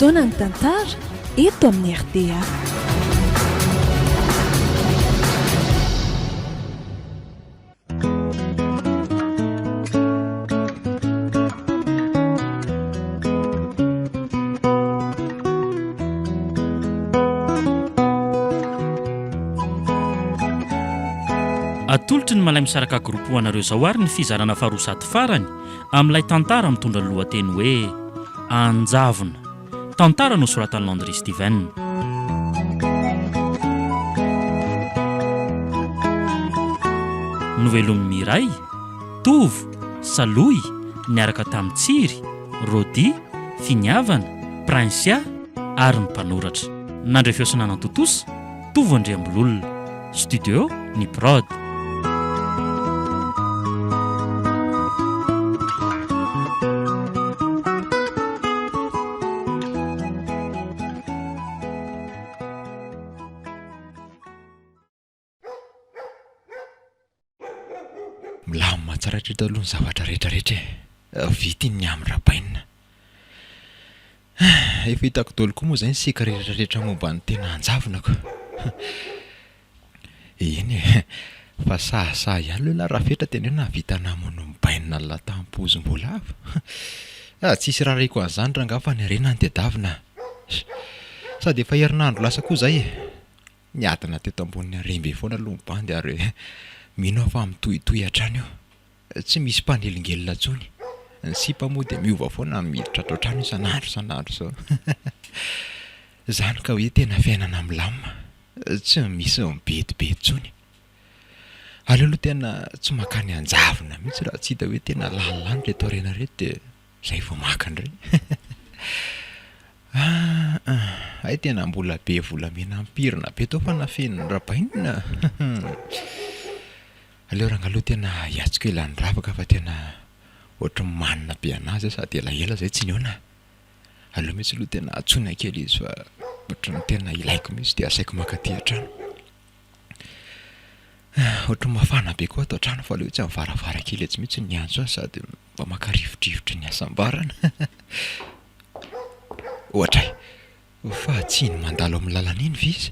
Fotoanan'ny tantara eto amin'ny rta. Atolotry ny Malaimisaraka Group ho anareo izao ary ny fizarana faharoa sady farany amin'ilay tantara mitondra ny lohateny hoe Anjavona. Tantara nosoratan'i Landry Steven. Novelomin'i Miray, Tovo, Salohy, niaraka tamin'i Tsiry, Rody, Finiavana, Princia ary ny mpanoratra. Nandre feo sy nanantontosa, Tovo Andriambololona. Studio Ny Prod. Milamina tsara hatreto aloha ny zavatra rehetra rehetra e. Vita iny ny amin'ny Rabainina. Efa hitako daholo koa moa izay ny secret rehetra rehetra momba ny tena hanjavona ko. Eny e, fa sahasaha ihany aloha ialahy Rafetra tena hoe nahavita namono ny bainina lahy tamin'ny pozim-boalavo. Ah, tsisy rariko an'izany rangahy fa ny harena no tadiavina. Sady efa herinandro lasa koa izay e. Niadana teto ambonin'ny harembe foana aloha ny bandy ary mino aho fa mitohitohy hatrany io. Tsy misy mpanelingelina intsony. Ny sipa moa dia miova foana miditra ato an-trano isan'andro isan'andro izao. Izany ka hoe tena fiainana milamina. Tsy misy mibedibedy intsony. Aleo aloha tena tsy mankany an-javona mihitsy raha tsy hita hoe tena lany lany ireto harena ireto dia izay vao maka indray. Ah ah, hay tena mbola be volamena ampirina be tao fa nafenin'i Rabainina. Aleo rangah aloha tena hiantso kely an'i Ravaka fa tena ohatry ny manina be anazy aho sady elaela zay tsy nihaona. Aleo mihitsy aloha tena antsoina kely izy fa ohatry ny tena ilaiko mihitsy dia asaiko mankaty an-trano. Ohatry ny mafana be koa ato an-trano fa aleo etsy amin'ny varavarankely etsy mihitsy no miantso azy sady mba maka rivodrivotry ny hasambarana. Ohatray, fa tsy iny mandalo amin'ny lalana iny ve izy?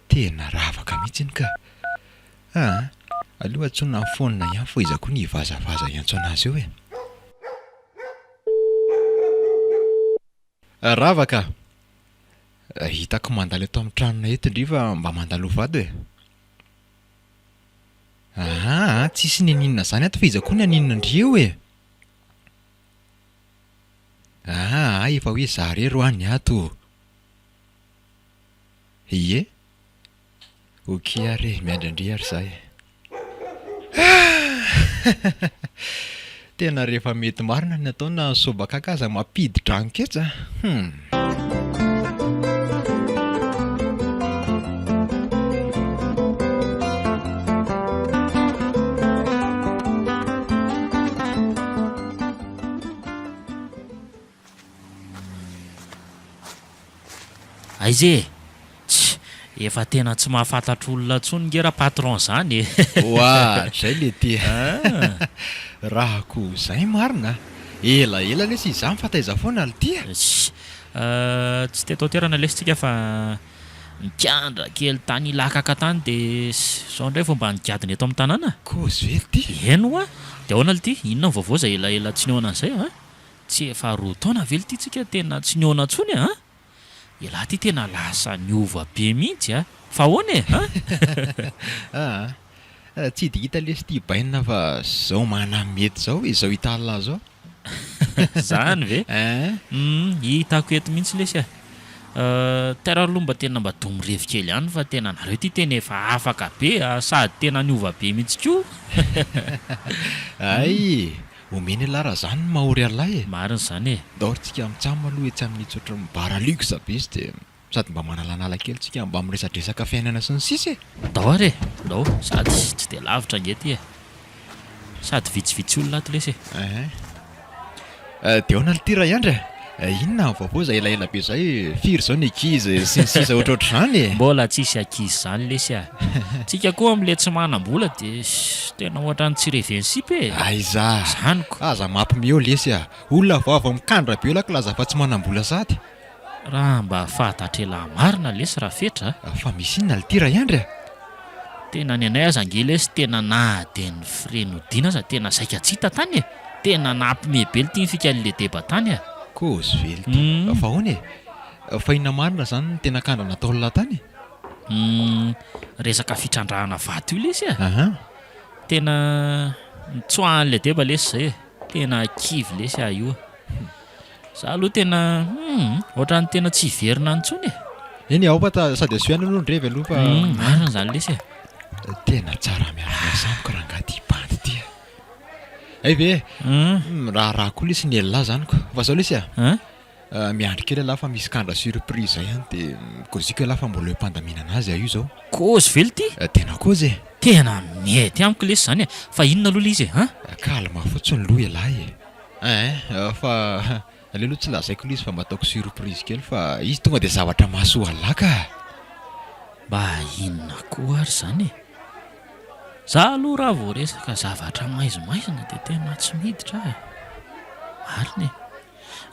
Tena ravaka mihitsy iny ka. Aa, aleo antsoina amin'ny phone ihany fa iza koa ny hivazavaza hiantso anazy eo e. Ravaka a! Hitako mandalo eto amin'ny tranonay eto ndry fa mba mandalova ato e. Aa, tsisy n'inon'inona zany ato fa iza koa ny haninona ndry eo e. Aa, efa hoe za rery hoa ny ato. Ie. Ok ary e, miandry an-dry ary za e. Tena rehefa mety marina ny atao na ny sobakaka aza mampiditra anketsa. Hum. Aiza e! Tch! Efa tena tsy mahafantatra olona intsony nge ra patron zany e! Oadray le ty Raha ko zay marina a! Ela ela lesy izaho mifataiza foana lty a! Tch! Tsy teto an-toerana lesy tsika fa nikandra kely tany Ilakaka tany de zao indray vao mba nigadona eto amin'ny tanàna. Kozy ve lty? Eny hoa! De ahoana lty? Inona ny vaovao zay elaela tsy nihaona an'izay a? Tsy efa roa taona ve lty tsika tena tsy nihaona intsony a? Ialahy ty tena lasa niova be mihitsy a! Fa ahoana e? An? Aa! Tsy dia hita lesy ity bainina fa zao manamety zao e, zao hita alina zao. Zany ve? Ein! Hum, hitako eto mihitsy lesy a! Tara aloha mba tena mba domorevy kely ihany fa tena nareo ity tena efa afaka be a! Sady tena niova be mihitsy koa! Hay! Omena elah raha zany ny mahory alahy e! Marina izany e! Ndao ry tsika mitsam aloha etsy amin'itsy ohatran'ny bar à luxe be izy dia sady mba manalanala kely tsika mba miresadresaka fiainana sy ny sisa e! Ndao ary e! Ndao! Sady tsy dia lavitra ange ity e! Sady vitsivitsy olona ato lesy e! Ehe. Dia ahoana lty Raiandry e? Inona ny vaovao izay elaela be izay? Firy izao ny ankizy sy ny sisa ohatrohatr'izany e? Mbola tsisy ankizy izany lesy a! Tsika koa amin'ilay tsy manam-bola dia tena ohatran'ny tsy reven'ny sipa e! Aiza! Zany ko! Aza mampime eo lesy a! Olona vao avy mikandra be eo lahy kilaza fa tsy manam-bola sady. Raha mba fantatr'elah marina lesy Rafetra a! Fa misy inona lty Raiandry a? Tena ny anay aza ange lesy tena na dia ny frais nodiana aza tena saika tsy hita tany e! Tena nampime be lty ny fikan'le deba tany a! Kôzy ve lty? Fa ahoana e? Fa inona marina zany no tena kandra nataon'lah tany e? Humm resaka fitrandrahana vato io lesy a! Tena nitsoahan'le deba lesy zay e! Tena kivy lesy aho io a! Za aloha tena humm ohatran'ny tena tsy hiverina any intsony e! Eny e, ao fa sady asio ihany aloha ny revy aloha fa. Humm marina izany lesy e! Tena tsara miara-miasa amiko rangahy ity bandy ity a! Hay ve e! Humm raharaha koa lesy ny elah zany ko! Fa zao lesy a! Miandry kely elah fa misy kandra surprise zay any de kôziko elah fa mbola eo am-pandaminana azy aho io zao. Kôzy ve lty? Tena kôzy e! Tena mety amiko lesy zany e! Fa inona aloha le izy e? An? Calme fotsiny loha elah e! Ein fa aleo aloha tsy lazaiko ilay izy fa mba ataoko surprise kely fa izy tonga dia zavatra mahasoa an'lah ka! Mba inona koa ary izany e? Za aloha raha vao resaka zavatra maizimaizina dia tena tsy miditra aho e! Marina e!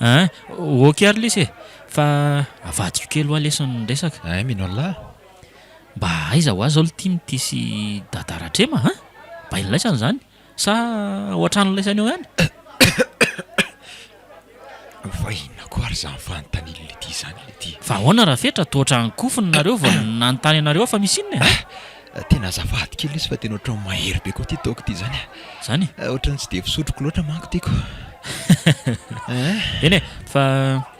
Ein, ok ary lesy e! Fa avadiko kely hoa lesy ny resaka. Ein, mino an'lah. Mba aiza hoa zao lty Mity sy Dada Ratrema an? Bain'laisany izany? Sa ao an-tranon'ilay ao ihany? Fa inona koa ary izany fanontaniana letia izany letia? Fa ahoana Rafetra, toa ohatran'ny kofona nareo vao nanontany anareo aho fa misy inona e? Ah! Tena azafady kely lesy fa tena ohatran'ny mahery be koa ity toaka ity izany a! Izany e? Ohatran'ny tsy dia fisotroko loatra manko tiako. Eny e, fa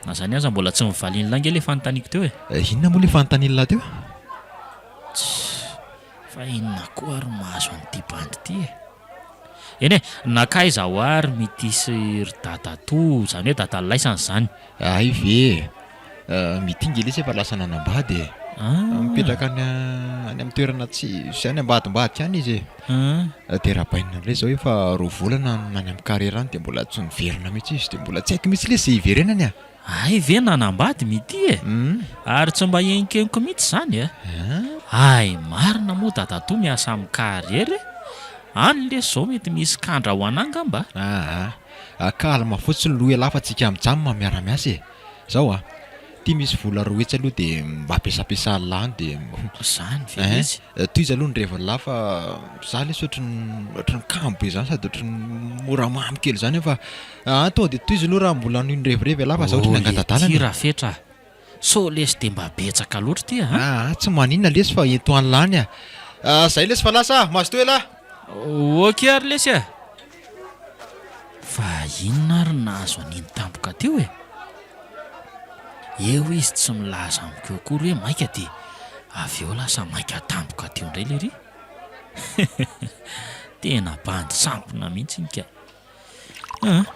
na izany aza mbola tsy nivalian'lah ange ilay fanontaniako teo e! Inona moa ilay fanontanian'lah teo? Tssy! Fa inona koa ary mahazo an'ity bandy ity e? Eny e, nankaiza ho ary Mity sy ry dadatoa, izany hoe dadalaisany izany? Hay ve e! Mity nge lesy efa lasa nanambady e! Mipetraka any any amin'ny toerana tsy tsy any ambadimbadika any izy e! Dia Rabainina indray izao efa roa volana no any amin'ny carrière any dia mbola tsy niverina mihitsy izy dia mbola tsy haiko mihitsy lesy izay hiverenany a! Hay ve nanambady Mity e! Ary tsy mba henonkenoko mihitsy izany e! Hay marina moa dadatoa miasa amin'ny carrière e! Any lesy izao mety misy kandra ho anà angamba a! Aa! Calme fotsiny loha ialahy fa tsika mijam miara-miasa e! Zao a! Ty misy vola 200 aloha dia mba ampiasampiasà lany dia. Zany ve lesy? Tohizo aloha ny revin'lah fa za lesy ohatry ny ohatry ny kamo be zany sady ohatry ny mora mamo kely zany aho fa aa tonga dia tohizo aloha raha mbola hanohy ny revirevy ialahy fa za ohatry ny hangata-dalana e. Ty Rafetra a! Sao lesy dia mba betsaka loatra ity a! Aa tsy maninona lesy fa ento any lany a! Zay lesy fa lasa a! Mazotoa ialahy! Ok ary lesy a! Fa inona ary no nahazo an'iny tampoka teo e? Eo izy tsy milaza amiko eo akory hoe maika dia avy eo lasa maika tampoka teo indray lery. Tena bandy sampona mihitsy iny ka. An,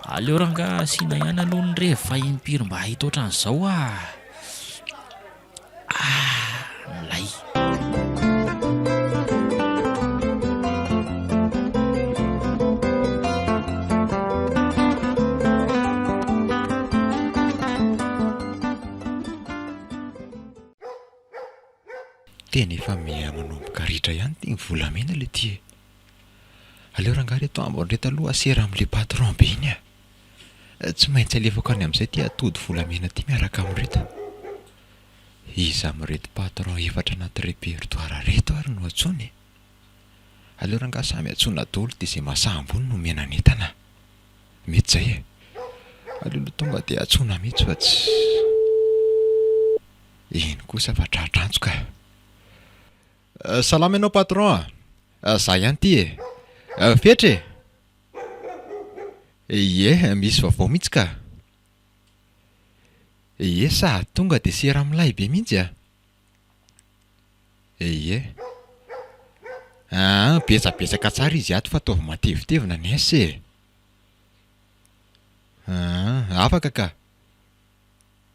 aleo rangaha asiana ihany aloha ny revy fa impiry mba hahita ohatran'izao ah. Ah, milay. Tena efa miha manomboka ritra ihany ity ny volamena le ty e. Aleo rangahy reto ambiny reto aloha asera amin'le patron be iny a. Tsy maintsy alefako any amin'izay ity atody volamena ity miaraka amin'ireto. Iza amin'ireto patron efatra anaty repertoire reto ary no antsoina e? Aleo rangahy samy antsoina daholo dia izay mahasahy ambony no omena ny entana. Mety izay e. Aleo aloha tonga dia antsoina mihitsy fa tsy. Iny kosa fa tratra antso ka. Salama ianao patron a! Za ihany ity e! Fetra e! Ie, misy vaovao mihitsy ka! Ie, sady tonga dia sera milay be mihitsy a! Ie. Aa, betsabetsaka tsara izy ato fa ataovy matevitevina ny S e! Aa, afaka ka!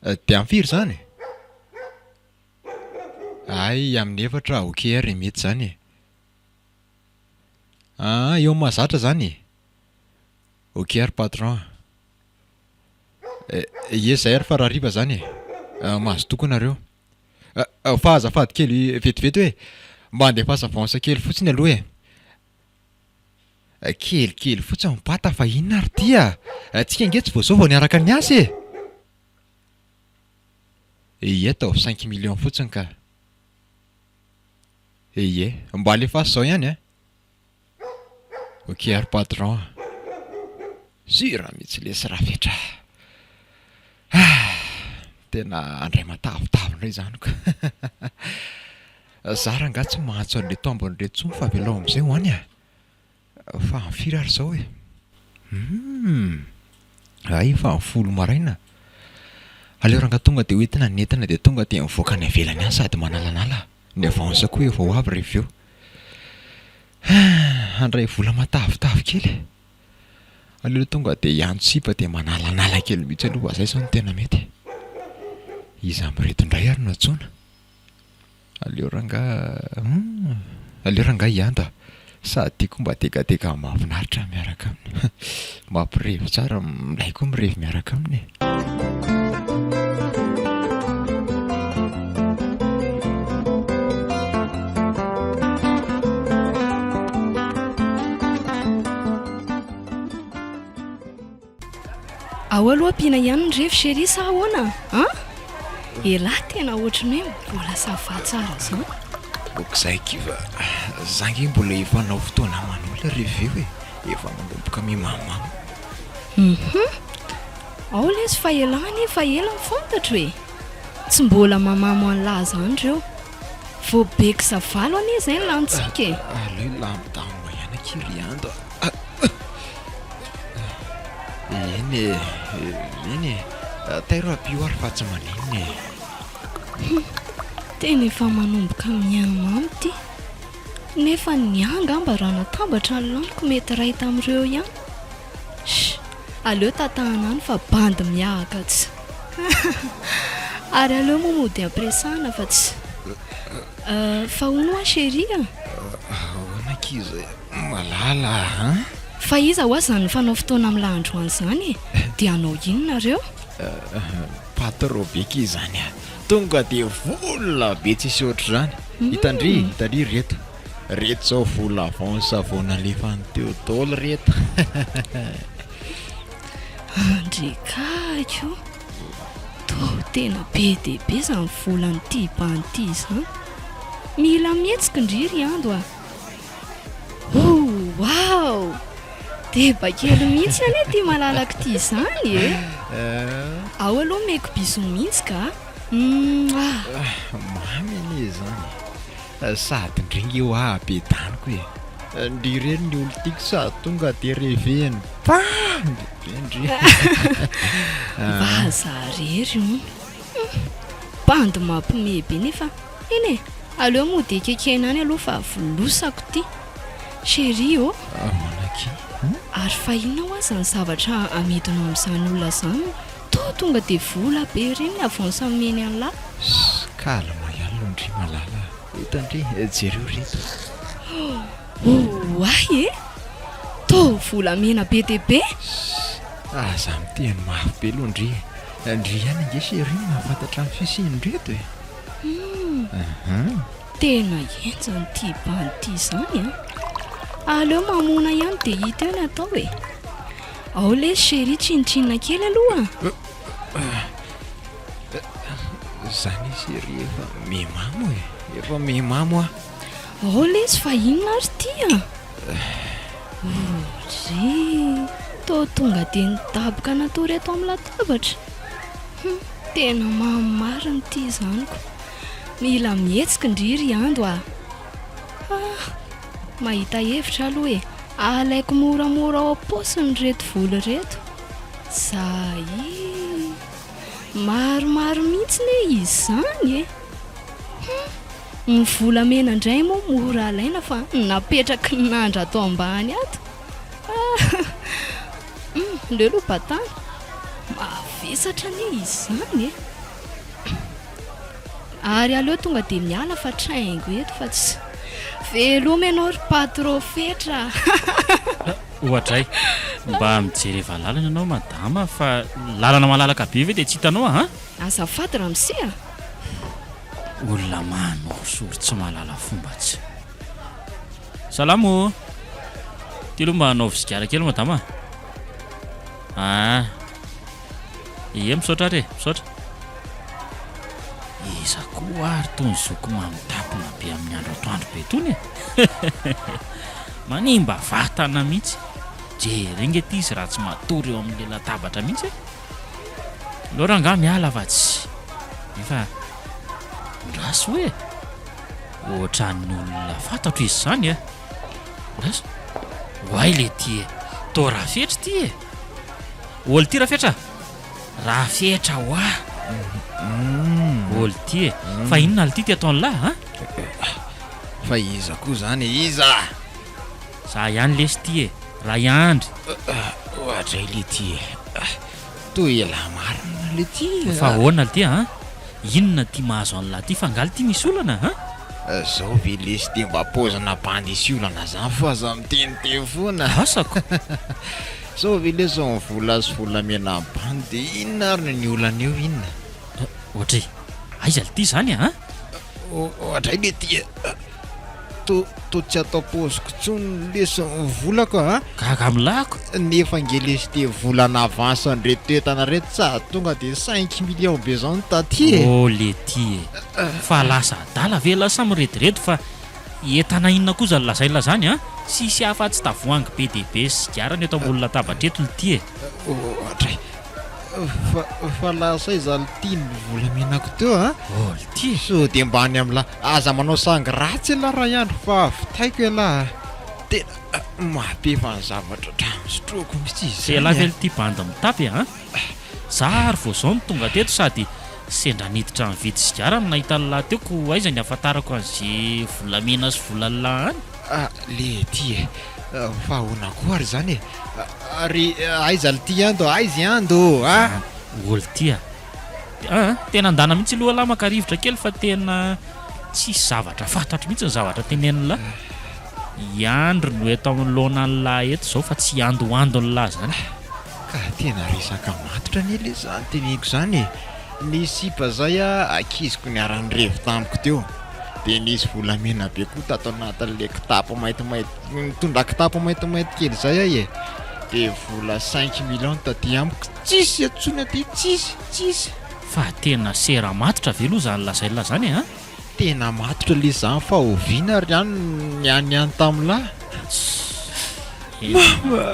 Dia amin'ny firy izany? Hay, amin'ny efatra, ok ary mety izany e! Aa, eo amin'ny mahazatra izany e! Ok ary patron a! Ie zay ary fa rahariva zany e! Mazotoa koa nareo. Fa azafady kely vetivety hoe mba andefasa avance kely fotsiny aloha e! Kelikely fotsiny mipata fa inona ary ty a! Tsika ange tsy vao zao vao niaraka niasa e! Ie ataovy cinq millions fotsiny ka. Ie, mba alefaso izao ihany an! Ok ary patron a! Sur mihitsy lesy Rafetra a! Tena handray matavitavy indray izany ko! Za rangahy tsy mahatso an'ireto ambiny ireto intsony fa avelao amin'izay ho any a! Fa amin'ny firy ary izao e? Humm! Hay efa amin'ny folo maraina. Aleo rangahy tonga dia hoentina ny entana dia tonga dia mivoaka any ivelany any sady manalanala. Ny avance koa efa ho avy rehefa avy eo. Handray vola matavitavy kely. Aleo tonga dia hiantso sipa dia manalanala kely mihitsy aloha fa izay izao no tena mety. Iza amin'ireto indray ary no antsoina? Aleo rangaha hum, aleo rangaha hianda sady ty koa mba degadega mahafinaritra miaraka aminy, mampirevy tsara, milay koa mirevy miaraka aminy e. Ao aloha ampiana ihany ny revy chérie sa ahoana an? Elah tena ohatry ny hoe mbola ça va tsara zany. Ok zay akia fa za nge mbola efa hanao fotoana aman'olona revy eo e, efa manomboka mimamamo. Hum ao lesy fa elah anie efa ela no fantatro e! Tsy mbola mamamo an'lah zany reo. Vao beksa valo anie zay ny lanintsika e! Aleo hilamindamina ihany akia ry Ando a! Eny e, eny e, tairo ampio ary fa tsy maninona e! Hum, tena efa manomboka mihamamo ity. Nefa ny ahy angamba raha natambatra ny laniko mety iray tamin'ireo ihany. Sh, aleo tatahana any fa bandy mihahaka tsy. Ary aleo moa mody ampiresahana fa tsy. Fa hono hoa chérie a! Ahoana akia izay malala a! Fa iza hoa izany nifanao fotoana amin'lah androany izany e? Dia hanao inona nareo? Patro be akia izany a! Tonga dia vola be tsisy ohatr'izany! Hitan-dry, hitan-dry reto. Reto izao vola avance vao nalefany teo daholo reto. Andrikako o! Toa tena be dia be izany volan'ity bandy ity izany. Mila mihetsika ndry ry Ando a! Ouaou! Deba kely mihitsy anie ity malalako ity izany e! Ao aloha omeko bisous mihitsy ka! Mouah! Mamy anie izany e! Sady ndry nge hoa be daniko e! Ndry ireny ny olon-tiako sady tonga dia reveny bandy be ndry! Mba za rery hono! Bandy mampiomehy be nefa eny e! Aleo mody ekekena any aloha fa volosako ity. Chérie ô! Ahoana akia? Ary fa inona hoa izany zavatra amidinao amin'izany olona izany no toa tonga dia vola be ireny ny avance omeny an'lah? Ssss calme ihany aloha ndry malala a! Eto ndry, jereo reto. Oay e! Toa volamena be dia be! Ssss aza miteny mafy be aloha ndry e! Ndry ihany ange chérie no mahafantatra ny fisian'ireto e! Hum, tena henjana ity bandy ity izany an! Aleo mamoana ihany dia hita eo ny atao e! Ao lesy chérie tsinontsinona kely aloha a! Zany chérie efa mimamo e! Efa mimamo aho! Ao lesy fa inona ary ity a! Ory! Toa tonga dia nidaboka natory eto amin'ny latabatra. Hum, tena mamy marina ity izany ko. Mila mihetsika ndry ry Ando a! Ah, mahita hevitra aloha e. Alaiko moramora ao am-paosiny ireto vola ireto. Zay! Maromaro mihitsy ne izy izany e! Hum, ny volamena indray moa mora alaina fa napetraky ny nandra ato ambany ato. Hum, leo aloha batana. Mavesatra anie izy izany e! Ary aleo tonga dia miala fa traingo eto fa tsy. Veloma ianao ry patro Fetra a! Oadray, mba mijereva lalana ianao madama fa lalana malalaka be ve dia tsy hitanao a? Azafady ramose a! Olona manorisory tsy mahalala fomba tsy. Salama ô! Ty aloha mba anaovy sigara kely madama a! Ah! Ie misaotra ary e, misaotra. Iza koa ary tony zoky mamy tapina be amin'ny andro atoandro be tony e? Manimba vatana mihitsy. Jereo nge ty izy raha tsy matory eo amin'ilay latabatra mihitsy e. Aleo rangahy miala fa tsy. Nefa ndraso hoe ohatran'ny olona fantatro izy izany e. Ndraso. Oay le ty e. Toa Rafetra ty e. Ol ty Rafetra. Rafetra hoa. Ol ty e. Fa inona lty ty ataon'lah a? Fa iza koa zany e, iza? Za ihany lesy ty e, Raiandry. Oadray lety e. Toa elah marina lety e. Fa ahoana lty a? Inona ty mahazo an'lah ty fa nga lty misy olana a? Zao ve lesy de mba paozina bandy hisy olana zany fa aza miteniteny foana. Asako. Zao ve lesy ny vola sy volamena bandy de inona ary ny olana eo inona? Oadray, aiza lty zany a? Oadray lety e. To to tsy ato am-paosiko intsony lesy ny volako a! Gaga amin'lako! Nefa ange lesy ity volana avance an'ireto entana ireto sady tonga dia cinq millions be zao no taty e! Oh lety e! Fa lasa adala ve lah sa mirediredy fa entana inona koa zany lazain'lah zany an! Tsisy afa-tsy tavoahangy be dia be sy sigara ny eto ambony latabatra eto lty e! Oadray! Fa fa lasa aiza lty ny volamenako teo a! Oh lty e! Sao dia mba any amin'lah Aza manao sangy ratsy elah Raiandro fa vitaiko elah a! Tena mahapefa ny zavatra hatramin'ny sotroako mihitsy izy izany a! Elah ve ity bandy mitapy a! Za ary vao zao no tonga teto sady sendra niditra nividy sigara no nahita an'lah teo ko aiza ny ahafantarako an'ze volamena sy volan'lah any? Ah lety e! Fa ahoana koa ary izany e? Ary aiza lty ando? Aiza i ando a? Ol ty a! Aa tena andana mihitsy aloha lah maka rivotra kely fa tena tsisy zavatra fantatro mihitsy ny zavatra tenenin'lah. I Andry no eto anoloanan'lah eto izao fa tsy hiandohandon'lah zany. Ka tena resaka matotra anie lesy zany teneniko zany e! Nisy sipa zay a ankiziko niara-nirevy tamiko teo, de nisy volamena be koa tato anatin'le kitapo maintimainty, nitondra kitapo maintimainty kely zay aho e, de vola cinq millions taty amiko, Tsisy intsony aty, tsisy, tsisy. Fa tena sera matotra ve aloha zany lazainlah zany e an? Tena matotra lesy zany fa oviana ry any ny any any tamlah? Mama!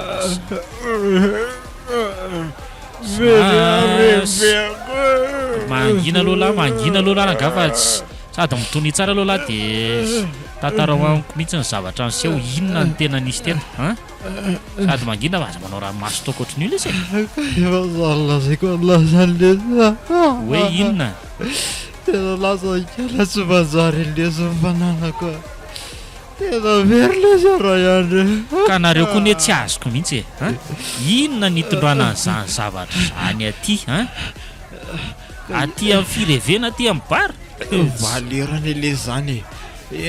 Mangina aloha lah, mangina aloha lah rangaha fa tsy sady mitonia tsara aloha lah de tantarao amiko mihitsy ny zavatra niseho, inona no tena nisy teto an? Sady mangina fa aza manao ranomaso toaka ohatran'io lesy e. Efa zany lazaiko an'lah zany lesy a. Hoe inona? Tena lasa ikala tsy manjary lesy ny fananako a. Tena very lesy a Raiandry. Ka nareo koa ne tsy azoko mihitsy e. An? Inona ny itondrana an'izany zavatra izany aty an? Aty amin'ny firevena aty amin'ny bar? Valeur anie lesy zany e.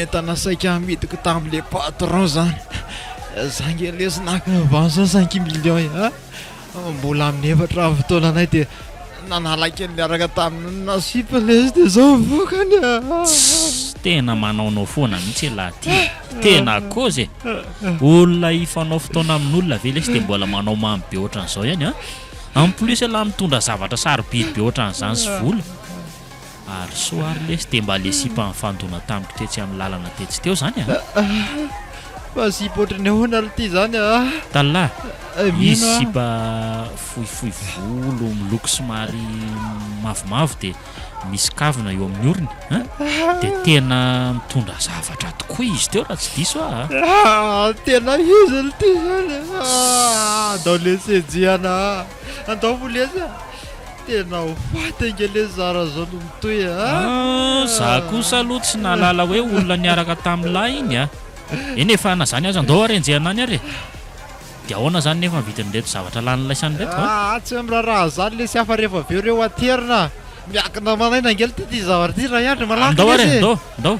Entana saika hamidiko tamin'le patron zany. Za nge lesy naka avance cinq millions e a! Mbola amin'ny efatra avy taonanay dia nanala kely niaraka tamin'ny nasipa lesy dia zao ny vokany a! Tssy, tena manaonao foana mihitsy elah ty e! Tena kôzy e! Olona hifanao fotoana amin'olona ve lesy dia mbola manao mamy be ohatran'izao ihany a! En plus elah mitondra zavatra sarobidy be ohatran'izany sy vola. Ary soa ary lesy dia mba le sipa nifandona tamiko tetsy amin'ny lalana tetsy teo zany a! Fa sipa ohatran'ny ahoana ary ity zany a! Tallah, izy sipa fohifohy volo miloko somary mavomavo dia misy kavina eo amin'ny orony a! Dia tena mitondra zavatra tokoa izy teo raha tsy diso aho a! Tena izy ry ity zany a! Andao lesy enjehana a! Andao moa lesy a! Tena ho faty ange lesy za raha zao no mitohy a! Ah, za kosa aloha tsy nahalala hoe olona niaraka tamin'lah iny a! Eny e, fa na zany aza ndao ary enjehina any ary e! Dia ahoana zany nefa ny vidin'ireto zavatra lanin'laisany ireto a? Ah, tsy miraharaha an'izany lesy aho fa rehefa avy eo ireo aterina a! Miankina aman'aina ange ity ity zavatra ity raha hiandry malaky Andao ary e, lesy e! ndao, ndao!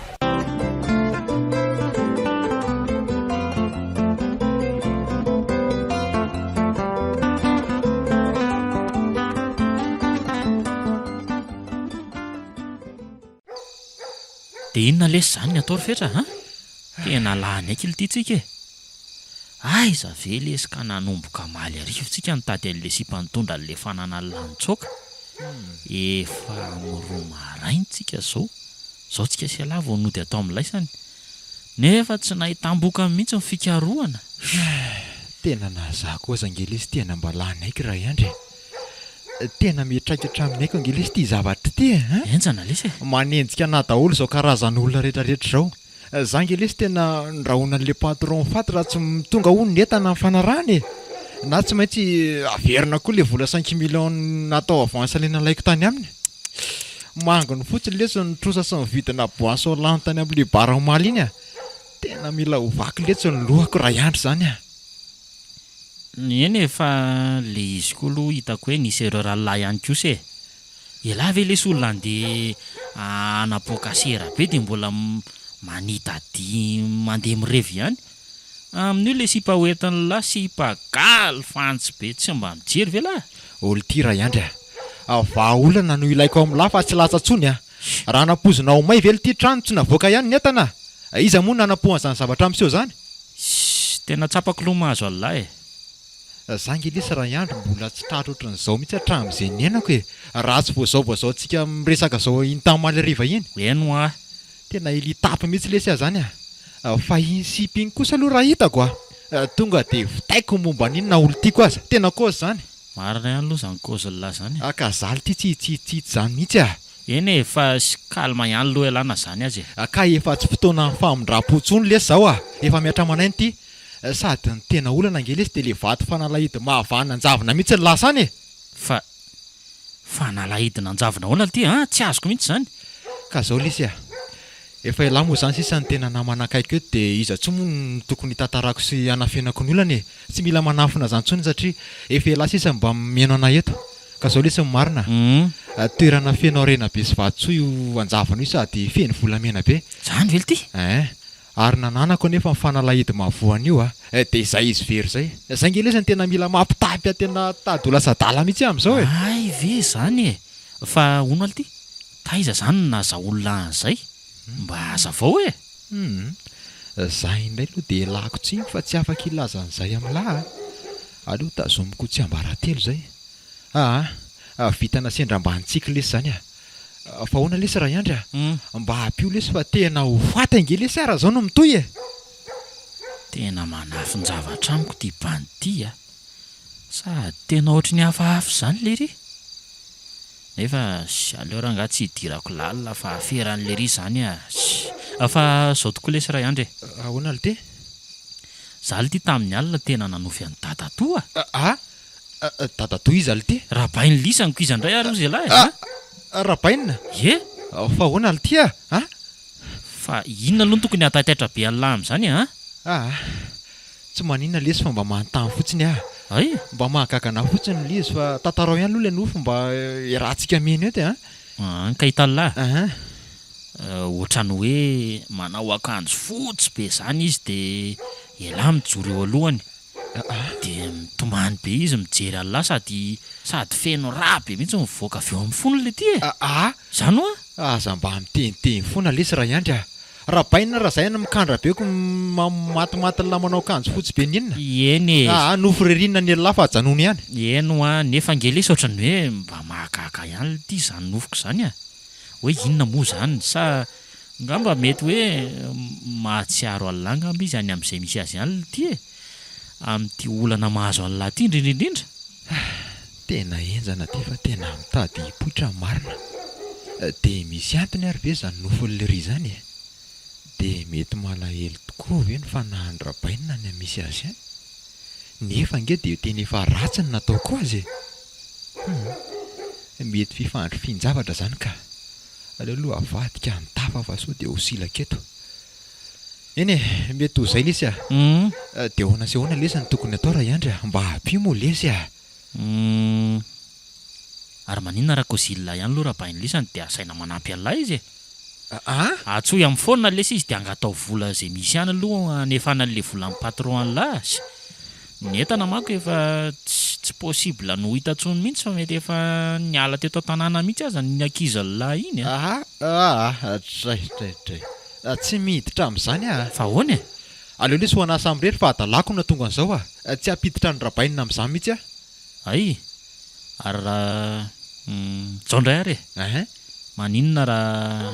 Dia inona lesy izany ny atao ry Fetra a? Tena lany aiky lty tsika e! Aiza ve lesy ka nanomboka omaly hariva tsika nitady an'le sipa nitondra an'le fananan'lah nitsoaka? Efa amin'ny roa maraina tsika zao, zao tsika sy ialahy vao nody ato amin'laisany. Nefa tsy nahitam-bokany mihitsy ny fikarohana. Tena nahazaka aza ange lesy tena mba lany aiko ray andry e. Tena miantraika hatramin'ny aiko ange lesy ity zavatra ity e. Henjana lesy e. Manenjika anah daholo izao karazan'olona rehetrarehetra izao. Za nge lesy tena ndrahonan'le patron faty raha tsy tonga hono ny entana nifanarahana e! Na tsy maintsy averina koa le vola cinq millions natao avance le nalaiko tany aminy. Manginy fotsiny lesy ny trosa sy ny vidina boisson lany tany amle bar omaly iny a! Tena mila ho vaky letsy ny lohako ray andro zany a! Eny e, fa le izy koa aloha hitako hoe nisy erreur an'lah ihany kosa e! Elah ve lesy olona andeha hanapoaka sera be dia mbola manidadihy mandeha mirevy ihany? Amin'io le sipa hoentin'lah sipa galy fantsy be tsy mba mijery ve lah? Olty ray andry a! Vahaolana no ilaiko amin'lah fa tsy latsa tsony a! Raha nampoizina ho may ve lty trano tsy navoaka ihany ny entana? Iza moa no nanapoa an'izany zavatra miseho zany? Ssss tena tsapako loha mahazo an'lah e! Za nge lesy Raiandro mbola tsy tratra ohatran'izao mihitsy hatramin'izay niainako e! Raha tsy vao zao vao zao tsika miresaka zao iny tamaly hariva iny. Eny hoa. Tena elitapy mihitsy lesy aho zany a! Fa iny sipa iny kosa aloha raha hitako a! Tonga de vitaiko ny momba an'iny na olon-tiako aza! Tena cause zany! Marina ihany aloha zany cause-lah zany e! Ka za lty tsy hitsitsitsy zany mihitsy a! Eny e, fa sy calme ihany aloha ialahy na zany aza e! Ka efa tsy fotoanan'ny famindram-po intsony lesy zao a! Efa mihatra aman'aina ity! Sady ny tena olana ange lesy dia le vato fanalahidy mahavahana anjavona mihitsy no lasa any e! Fa fanalahidy nanjavona ahoana lty an? Tsy azoko mihitsy izany. Ka zao lesy a! Efa elah moa zany sisa no tena namana akaiky eto dia iza tsony moa no tokony hitantarako sy hanafenako ny olana e! Tsy mila manafina zany tsony satria efa elah sisa no mba mihaino anah eto. Ka zao lesy ny marina a! Toerana feno harena be sy vatosoa io anjavona io sady feno volamena be. Zany ve lty? Ein! Ary nananako anefa ny fanalahidy mahavoa an'io a! Dia izay izy very izay. Izay nge lesy no tena mila mampitapy ahy tena tady ho lasa adala mihitsy aho amin'izao e! Hay ve izany e! Fa hono aho ity, taiza izany no nahazahoan'lah an'izay? Mba hazavao e! Hum. Za indray aloha dia elako tsiny fa tsy afaka hilaza an'izay amin'lah a! Aleo tazomiko ho tsiambaratelo izay. Aa! Vintana sendra mba nitsiky lesy zany a! Fa ahoana lesy Raiandry a! Mba ampio lesy fa tena ho faty ange lesy aho raha zao no mitohy e! Tena manafin-javatra amiko ity bandy ity a! Sady tena ohatry ny hafahafa izany lery! Nefa aleo rangahy tsy hidirako lalina fa aferan'i lery izany a! Fa zao tokoa lesy Raiandry e! Ahoana lty? Za lty tamin'ny alina tena nanofy an'i dadatoa a! Aa! Dadatoa iza lty? Rabain'i lisany ko iza ndray ary ozy ialahy a! Ah! Rabainina? Ie! Fa ahoana lty a? A! Fa inona aloha no tokony hahataitaitra be an'lah amin'izany a? Aa! Tsy maninona lesy fa mba manontany fotsiny aho. Hay! Mba mahagaga anah fotsiny ilay izy fa tantarao ihany aloha ilay nofy mba iarahantsika mino eto e a! An! Ka hitan'lah? Ahan! Ohatran'ny hoe manao akanjo fotsy be izany izy dia ialahy mijoro eo alohany. Dia mitomany be izy mijery an'lah sady sady feno rà be mihitsy mivoaka avy eo amin'ny fony le ty e! Aa! Zany hoa? Aza mba miteniteny foana lesy Raiandry a! Rabainina raha zay no mikandra be ko matimaty lah manao akanjo fotsy be n'inona? Eny e! Aa nofy ririnina ny elah fa ajanony ihany. Eny hoa, nefa ange lesy ohatran'ny hoe mba mahagaga ihany lty izany nofiko izany a! Hoe inona moa izany? Sa Angamba mety hoe mahatsiaro an'lah angamba izy any amin'izay misy azy any lty e! Amin'ity olana mahazo an'lah ity indrindra indrindra. Tena henjana ty fa tena mitady hipoitra ny marina. Dia misy antony ary ve izany nofin'i Lery izany e? Dia mety malahelo tokoa ve ny fanahin-dRabainina any amin'ny misy azy any? Nefa ange dia tena efa ratsy ny nataoko azy e! Hum. Mety fifandrifian-javatra izany ka. Aleo aloha avadika ny tafa fa sao dia ho silaka eto. Eny e, mety ho izay lesy a. Dia ahoana sy ahoana lesy no tokony atao Raiandry a? Mba ampio moa lesy a. Humm. Ary maninona raha Kozila ihany aloha raha bain'lisany dia asaina manampy an'lah izy e? An? Antsoy amin'ny phone lesy izy dia angatao vola izay misy any aloha hanefana an'ilay volan'ny patron an'lah. Ny entana manko efa tsy tsy possible ny ho hita intsony mihitsy fa mety efa niala teto an-tanàna mihitsy aza ny ankizilahy iny a! Aha aa dray dray dray tsy miditra amin'izany aho a! Fa ahoana e? Aleo lesy ho anah samirery fa hadalako no nahatonga an'izao a! Tsy hampiditra an'i Rabainina amin'izany mihitsy aho. Hay! Ary raha. Zao indray ary e! Hein? Maninona raha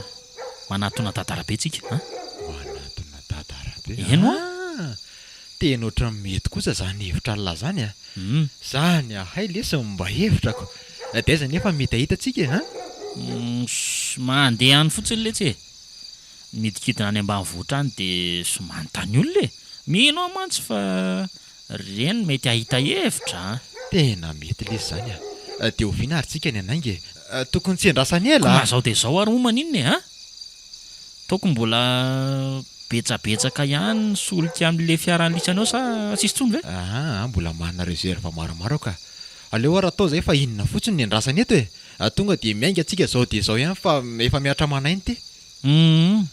manatona Dadarabe tsika an? Manatona Dadarabe? Eny hoa! Ah! Tena ohatran'ny mety kosa zany hevitra Allah zany a! Zany ahay lesy no mba hevitrako! Dia aiza nefa mety hahita tsika e an? Mandeha any fotsiny letsy e! Midikidina any ambanivohitra any dia manontany olona e! Mino aho mantsy fa Reny mety hahita hevitra an! Tena mety lesy zany a! Dia oviana ary tsika ny hanainga e? Tokony tsy endrasana ela a! Ko na zao dia zao ary moa maninona e an! Taoko mbola betsabetsaka ihany ny solika amin'le fiaran'i lisany ao sa tsisy intsony ve? Aa mbola manana reserve maromaro aho ka! Aleo ary atao zay fa inona fotsiny ny endrasana eto e! Tonga dia miainga tsika zao dia zao ihany fa efa mihatra aman'aina ity. Humm.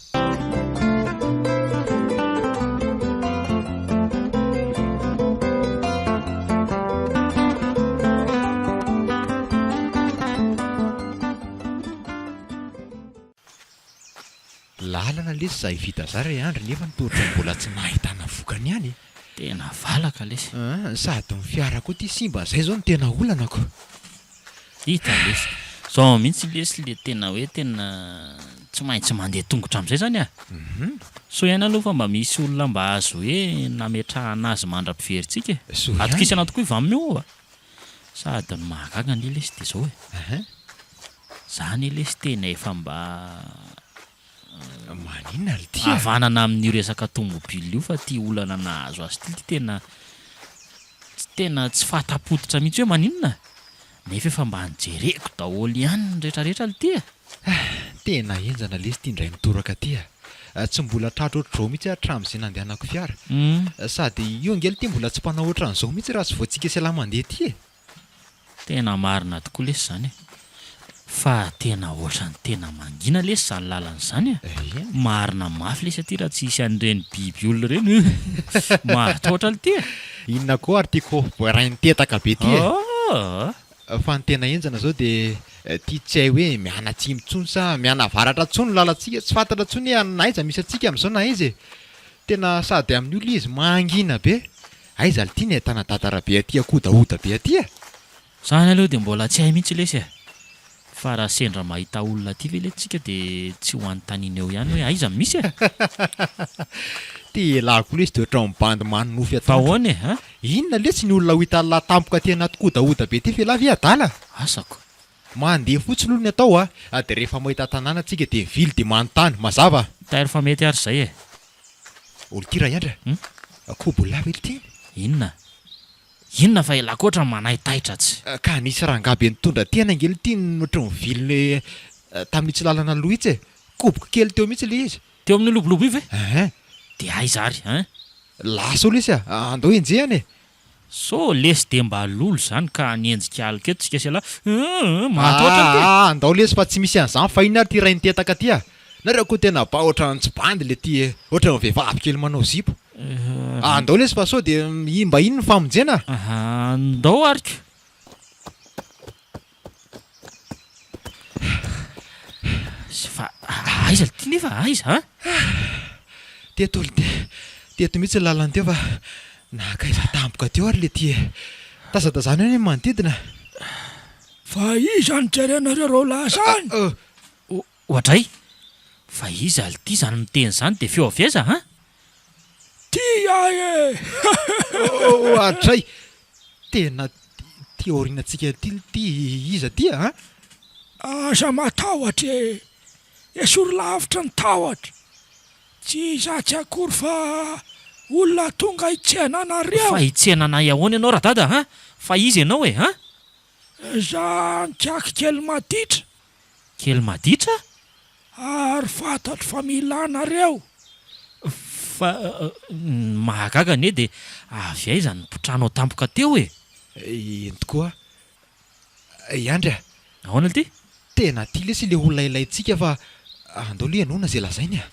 Lalana lesy zay vita zay ry Andry nefa ny toa ohatran'ny mbola tsy nahitana vokany ihany e. Tena valaka lesy. An, sady ny fiara koa ity simba zay zao no tena olana ko. Hita lesy. Zao mihitsy lesy le tena hoe tena tsy maintsy mandeha tongotra amizay zany ah. Soa ihany aloha fa mba misy olona mba azo hoe nametrahana azy mandra-piverintsika e. Soa ihany. Atokisana tokoa i Vam io a. Sady ny mahagaga anie lesy de zao e. Za anie lesy tena efa mba Maninona ry ty a? Havanana amin'io resaka tomobile io fa ty olana nahazo azy ty ty tena tsy tena tsy fahatapototra mihitsy hoe maninona? Nefa efa mba nijereko daholo ihany ny retraretra lty e! Tena henjana lesy ty indray mitoraka ty a! Tsy mbola tratra ohatr'izao mihitsy aho hatramin'izay nandehanako fiara. Sady io ange lty mbola tsy mpanao ohatran'izao mihitsy raha tsy vao tsika sy ialahy mandeha ty e! Tena marina tokoa lesy izany e! Fa tena ohatran'ny tena mangina lesy izany lalana izany e! Marina mafy lesy aty raha tsy hisy an'ireny biby olona ireny e! Mahatahotra lty e! Inona koa ary ity kôfboy rainitetaka be ity e! Aa! Fa ny tena henjana izao dia ity tsy hay hoe mianatsimo intsony sa mianavaratra intsony ny lalantsika, tsy fantatra intsony hoe na aiza misy antsika amin'izao na aiza e! Tena sady amin'io ilay izy mangina be! Aiza lty ny ahitana dada rabe aty akodahoda be aty e? Zany aloha dia mbola tsy hay mihitsy lesy e! Fa raha sendra mahita olona aty ve letsy tsika dia tsy ho anontaniana eo ihany hoe aiza no misy e? Ty elah koa lesy dia ohatran'ny bandy manonofy Fa atoandro. ahoana e an? Inona letsy ny olona ho hitan'lah tampoka aty anaty kodahoda be aty f'elah ve adala? Asako. Mandeha fotsiny aloha ny atao a, dia rehefa mahita tanàna tsika dia mivily dia manontany, mazava? Tairo fa mety ary izay e! Olo ty Raiandry a! Kobo lava ely ty. Inona? Inona fa elako ohatran'ny manaitaitra tsy. Ka nisy rangahy be nitondra tena ange ity ohatran'ny nivily tamin'itsy lalana aloha itsy e! Koboko kely teo mihitsy ilay izy. Teo amin'io lobolobo io ve? Ehe. Dia aiza ary hein? Lasa eo lesy a! Andao enjehana e! Sao lesy dia mba lolo zany ka hanenjika aloka eto tsika sy ialahy euh mahatahotra ty e! Aa andao lesy fa tsy misy an'izany fa inona ary ty rainitetaka ty a! Nareo koa tena ba ohatran'ny tsy bandy le ty e! Ohatran'ny vehivavy kely manao zipo. Andao lesy fa sao dia mba iny ny famonjena a! Andao ary ko! Fa aiza ity nefa aiza an? Teto ry teto mihitsy ny lalana teo fa nankaiza tampoka teo ary le ty e. Tazatazano eny ny manodidina. Fa iza no jerenareo reo lahy zany? Oadray! Fa iza lty zany miteny zany de feo avy aiza an? Ty ahy e! Oadray! Tena ty aorianantsika ty lty iza ty an? Aza matahotra e! Esory lavitra ny tahotra! Tsy izaho tsy akory fa olona tonga hitsena anareo! Fa hitsena anay ahoana ianao radada an? Fa iza ianao e an? Za nikaky kely maditra! Kely maditra? Ary fantatro fa mila anareo. Fa ny mahagaga anie dia avy aiza ny mpitrano tampoka teo e? Eny tokoa i Andry a! Ahoana ity? Tena tia lesy ilay olona ilaintsika fa andao aloha henoina izay lazainy a!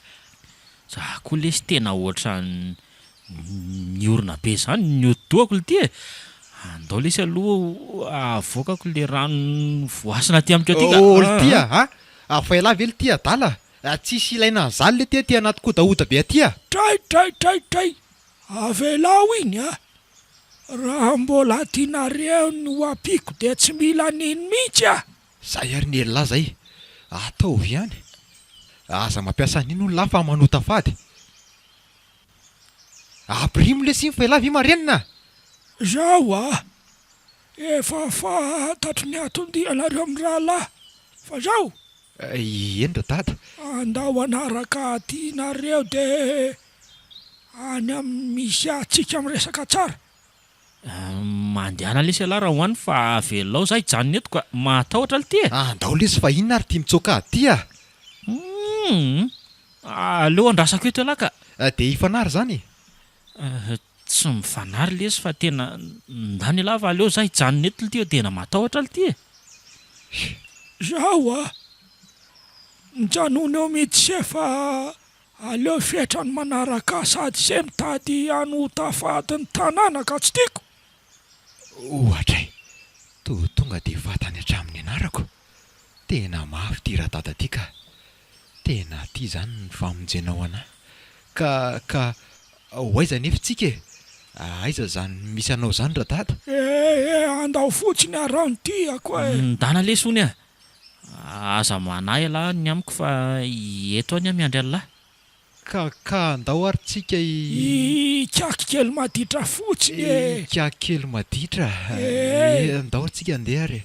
Za koa lesy tena ohatran'ny Miorina be zany ny hodi-dohako lty e! Andao lesy aloha avoakako le rano voasina aty amiko aty ka! Oh lty a! A! Fa ialahy ve lty adala? Tsisy ilaina an'izany lety aty anaty kodahoda be aty a! Tray tray tray tray! Avelao iny a! Raha mbola tianareo ny ho ampiako dia tsy mila an'iny mihitsy a! Zay ary ny elah zay! Ataovy ihany! Aza mampiasa an'iny hono lah fa manota fady! Ampirimo lesy iny fa elah ve marenina? Zao a! Efa fantatro ny anton-dianareo mirahalahy fa zao! Eny radada. Andao hanaraka aty nareo de any amin'ny misy antsika miresaka tsara. Mandehana lesy ialahy raha ho any fa avelao za hijanona eto ka, mahatahotra lty e! Andao lesy fa inona ary ty mitsoaka ady ty a! Humm! Aleo andrasako eto ialahy ka! Dia hifanary izany e? Tsy mifanary lesy fa tena ndany ialahy fa aleo za hijanona eto lty fa tena matahotra lty e! Zao a! Mijanona eo mihitsy se fa Aleo fetra ny manaraka ahy sady se mitady hanota fady ny tanàna ka tsy tiako. Ohatra e! Toa tonga dia fantany hatramin'ny anarako. Tena mafy ity radada ty ka. Tena aty izany ny famonjenao anah. Ka, ka, ho aiza anefa tsika e? Aiza izany misy anao izany radada? Eh eh, andao fotsiny araho ny tiako e! Ndana lesy hono e! Aza manahy ialahy ny amiko fa eto any aho miandry an'lah. Ka ka andao ary tsika i. Ikaky kely maditra fotsiny e! Ikaky kely maditra e! Andao tsika andeha ary e!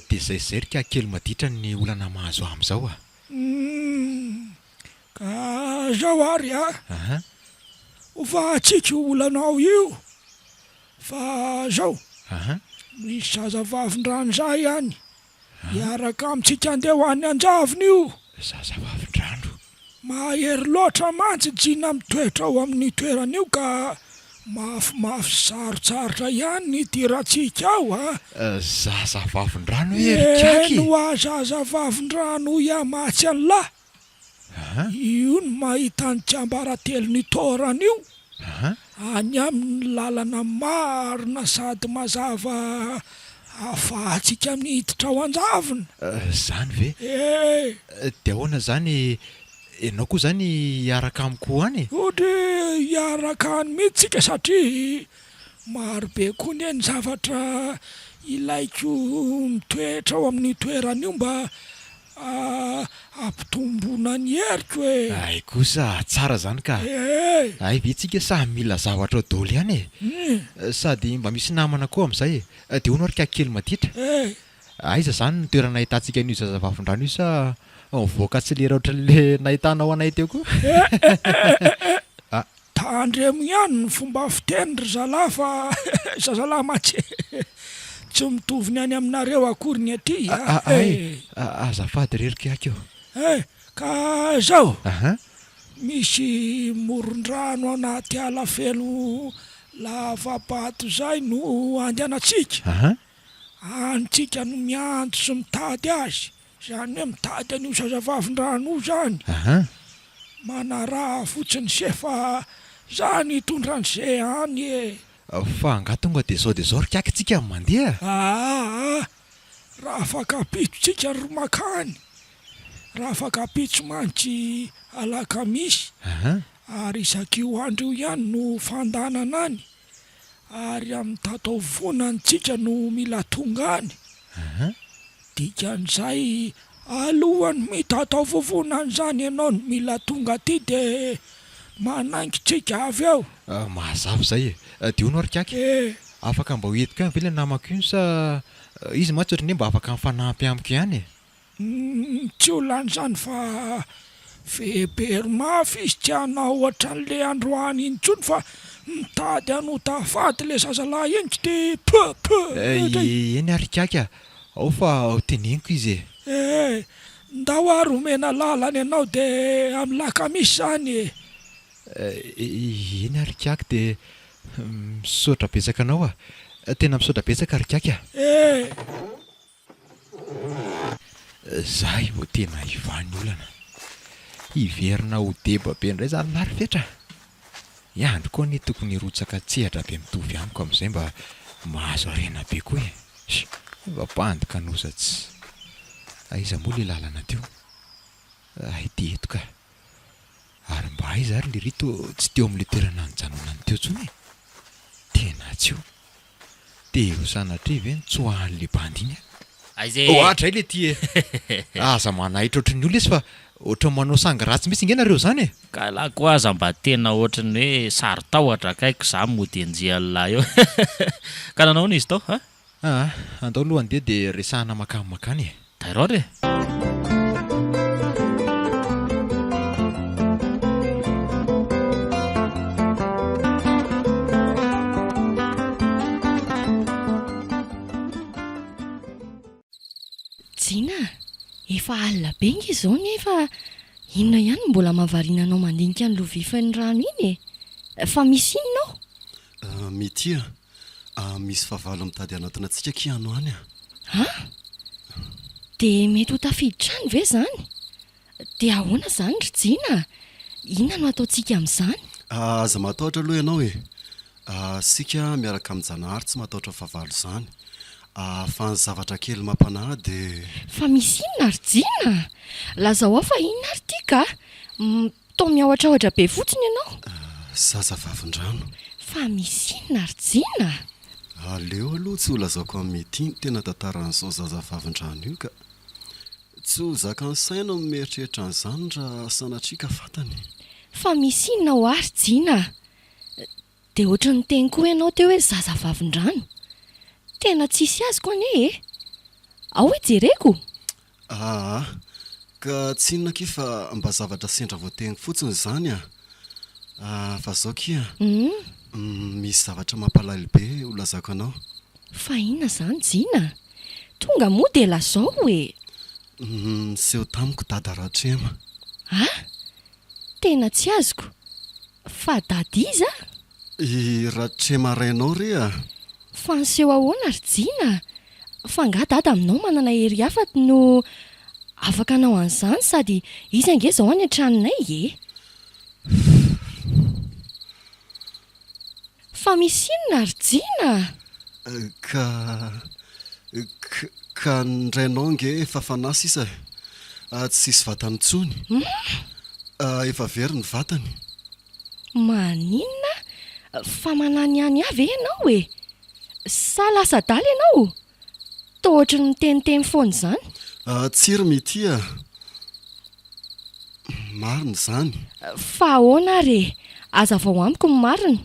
Dia zay zay ry kely maditra ny olana mahazo ahy amizao a! Humm! Ka zao ary a! Aha. Hovahantsika io olanao io fa zao, Aha. misy zazavavindrano zay any hiaraka amintsika andeha ho any Anjavona io. Zazavavindrano? Mahery loatra mantsy jina mitoetra ao amin'io toerana io ka mafimafy sy sarotsarotra ihany ny hidirantsika ao a! Zaza vavin-drano hoe ry Kaky? Eny hoa zaza vavin-drano hoy aho matsy an'lah! Io no mahita ny tsiambaratelon'io toerana io. Any aminy ny lalana marina sady mazava ahafahantsika miditra ao an-javona. Zany ve? Ee. Dia ahoana izany, ianao koa izany hiaraka amiko ho any e? Ohatry hiaraka any mihitsy tsika satria maro be koa anie ny zavatra ilaiko mitoetra ao amin'io toerana io mba Hampitomboana ny heriko e! Hay kosa, tsara zany ka! Ee! Hay ve tsika samy mila zavatra ao daholo ihany e! Sady mba misy namana koa amin'izay e! Dia hono ary ka kely maditra? Ee! Aiza zany ny toerana ahitantsika an'io zazavavindrano io sa mivoaka tsy lera ohatran'le nahitanao anay teo koa? Ee! Ah! Tandremo ihany ny fomba fiteny ry zalahy fa zazalahy mantsy tsy mitovy ny any aminareo akory ny aty a! Hay, azafady re ry kiaky ô! Eh, ka zao, Aha. misy moron-drano anaty ala feno lava-bato zay no andehanantsika. Aha. Any tsika no miantso sy mitady azy. Izany hoe mitady an'io zazavavin-drano io zany. Aha. Manaraha fotsiny se fa za no hitondra an'se any e. Fa angaha tonga dia zao dia zao ry kiaky tsika no mandeha? Aa raha afaka-pito tsika ry makany. Raha afaka-pitso mantsy alakamisy. Aha. Ary isak'io andro io ihany no fandanana any. Ary amin'ny tataovonany tsika no mila tonga any. Dikan'izay alohan'ny mitataovovonany izany ianao no mila tonga aty dia manaingo tsika avy eo. Mazava izay e. Dia hono ary kiaky, afaka mba ho entiko ihany ve ilay namako iny sa izy mantsy ohatran'ny hoe mba afaka mifanampy amiko ihany e? Tsy ho lany izany fa vehibero mafy izy tsy hanao ohatran'le androany iny intsony fa mitady hanota fady le zazalahy iny tsy de peu peu indray. Eny ary ikaky a! Ao fa ho teneniko izy e! Eh! Ndao ary omena lalana ianao de amin'ny lakamisy izany e! Eny ary ikaky de misaotra betsaka anao a! Tena misaotra betsaka ry ikaky a! Eh! Zay vao tena hivaha ny olana. Hiverina ho deba be indray zany lahy ry Fetra a! I Andry koa anie tokony hirotsaka an-tsehatra be mitovy amiko amin'izay mba mahazo harena be koa e! Sh! Mba bandy kanosa tsy. Aiza moa ilay lalana teo? Hay ity eto ka. Ary mba aiza ary lery toa tsy teo amin'ilay toerana nijanonany teo intsony e? Tena tsy eo. Dia ho sanatria ve nitsoahan'ilay bandy iny aho? Aiza e! Oadray le ty e! Aza manaitra ohatran'ny olona izy fa ohatran'ny manao sangy ratsy mihitsy nge nareo zany e! Ka lah koa aza mba tena ohatran'ny hoe saro-tahotra akaiky za mody enjehan'lah eo. Ka nanao ahoana izy tao a? Aa, andao aloha andeha dia resahana makany makany e! Tairor e! Jina a! Efa alina be nge izao nefa inona ihany no mbola mahavariana anao mandinika ny lovia feno rano iny e? Fa misy inona ao? Mitia a! Misy fahavalo mitady hanatona antsika akia any ho any a! An! Dia mety ho tafiditra any ve izany? Dia ahoana izany ry Jina a? Inona no hataontsika amin'izany? Aza matahotra aloha ianao e! Isika miaraka amin-janahary tsy matahotra fahavalo izany. Fa ny zavatra kely mampanahy dia. Fa misy inona ry Jina a? Lazao aho fa inona ary ity ka? Toa miahotrahotra be fotsiny ianao. Zaza vavin-drano. Fa misy inona ry Jina a? Aleo aloha tsy holazaiko amin'i Mety ny tena tantaran'izao zaza vavin-drano io ka. Tsy ho zakan'ny saina ny mieritreritra an'izany raha sanatria ka fantany. Fa misy inona ho ahy ry Jina a? Dia ohatry ny niteny koa ianao teo hoe zaza vavin-drano. Tena tsisy azoko anie e! Ao hoe jereko? Aa! Ka tsy inona akia fa mba zavatra sendra voateniko fotsiny izany a! Fa zao akia, misy zavatra mampalahelo be ho lazaiko anao. Fa inona izany Jina? Tonga moa dia lazao e! Niseho tamiko Dada Ratrema. A! Tena tsy azoko. Fa Dada iza? I Ratrema rainao re a! Fa niseho ahoana ry Jina? Fa angaha Dada aminao manana hery hafa no afaka hanao an'izany sady izy ange izao any an-tranonay e! Fa misy inona ry Jina a? Ka, ka ny rainao ange efa fanahy sisa e! Tsisy vatany intsony. Efa very ny vatany. Maninona? Fa mananihany ahy ve ianao e? Sa lasa adala ianao? Toa ohatry ny miteniteny foana izany. Tsia ry Mitia a! Marina izany. Fa ahoana ary e? Hazavao amiko ny marina.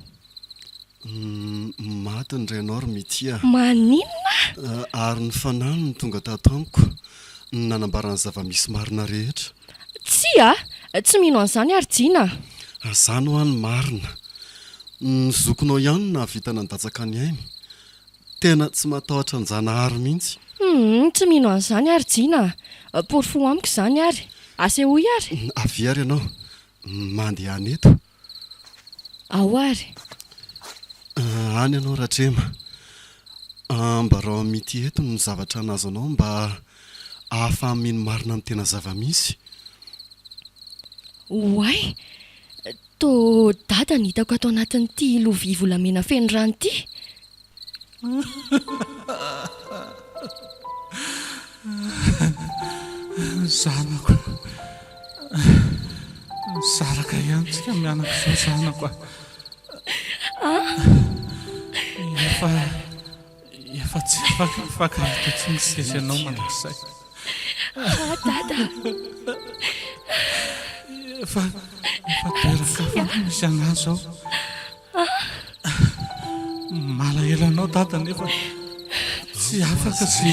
Maty ny rainao ry Mitia. Maninona? Ary ny fanahiny no tonga tato amiko, nanambara ny zava-misy marina rehetra. Tsia! Tsy mino an'izany aho ry Jina a! Izany hoa ny marina. Ny zokinao ihany no nahavita nandatsaka ny ainy. Tena tsy matahotra an-janahary mihitsy. Humm, tsy mino an'izany aho ry Jina a! Porofo amiko izany ary. Asehoy ary. Avia ary ianao. Mandehana eto. Ao ary. Any ianao Ratrema. Ambarao amin'i Mitia eto ny zavatra nahazo anao mba ahafahany mino marina ny tena zava-misy. Oay! Toa dada ny hitako ato anatin'ity lovia volamena feno rano ity. Zanako, nisaraka ihany tsika mianaka izao zanako a. Efa efa tsy afaka mifankahita intsony isika sy ianao mandrakizay. Ah dada. Efa efa toeran-kafa no misy anah izao. Malahelo anao dada nefa tsy afaka sy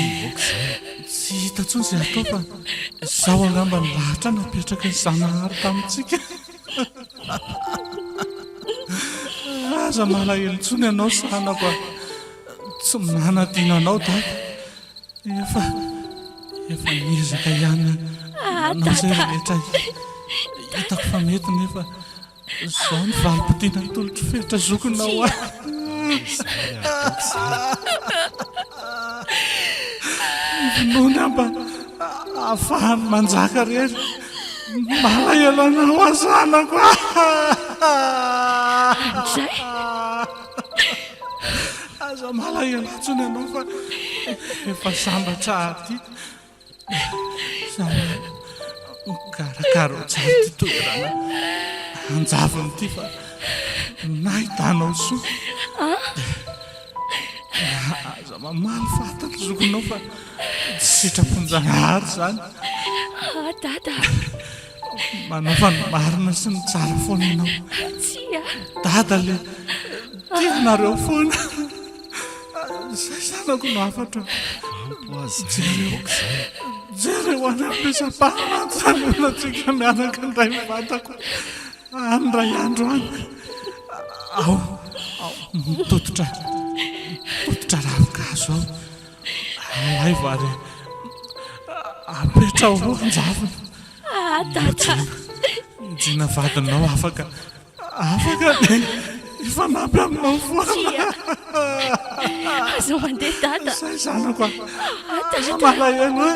tsy hita intsony izay atao fa izao angamba ny lahatra napetraky ny Zanahary tamintsika. Aza malahelo intsony ianao zanako a. Tsy manadino anao dada. Efa efa niezaka ihany nanao izay rehetra hitako fa mety nefa Izao ny valim-pitia natolotro Fetra zokinao ahy. Ny finoana mba ahafahany manjaka rery. Malahelo anao aho zanako. Andray. Aza malahelo intsony ianao fa efa sambatra aty. Zara, karakaro tsara ity toerana anjavony ity fa nahitanao soa. Aza mamaly faty ny zokinao fa tsy sitrapon-janahary izany. Ah, Dada. Manaova ny marina sy ny tsara foana ianao. Tsia. Dada le tia anareo foana. Izay zanako no hafatro. Ampy ho azy izay, aoka izay. Jereo any amin'ny sampana anjanonantsika mianaka indray mivantako. Any indray andro any. Ao, ao, mitototra, mitototra ravin-kazo ao. Alaivo ary apetraho eo an-javona. Ah, Dada. Jina vadinao afaka, afaka ny hifanampy aminao foana. Tsia. Aza mandeha Dada. Izay zanako a. Ah, Dada. Aza malahelo e.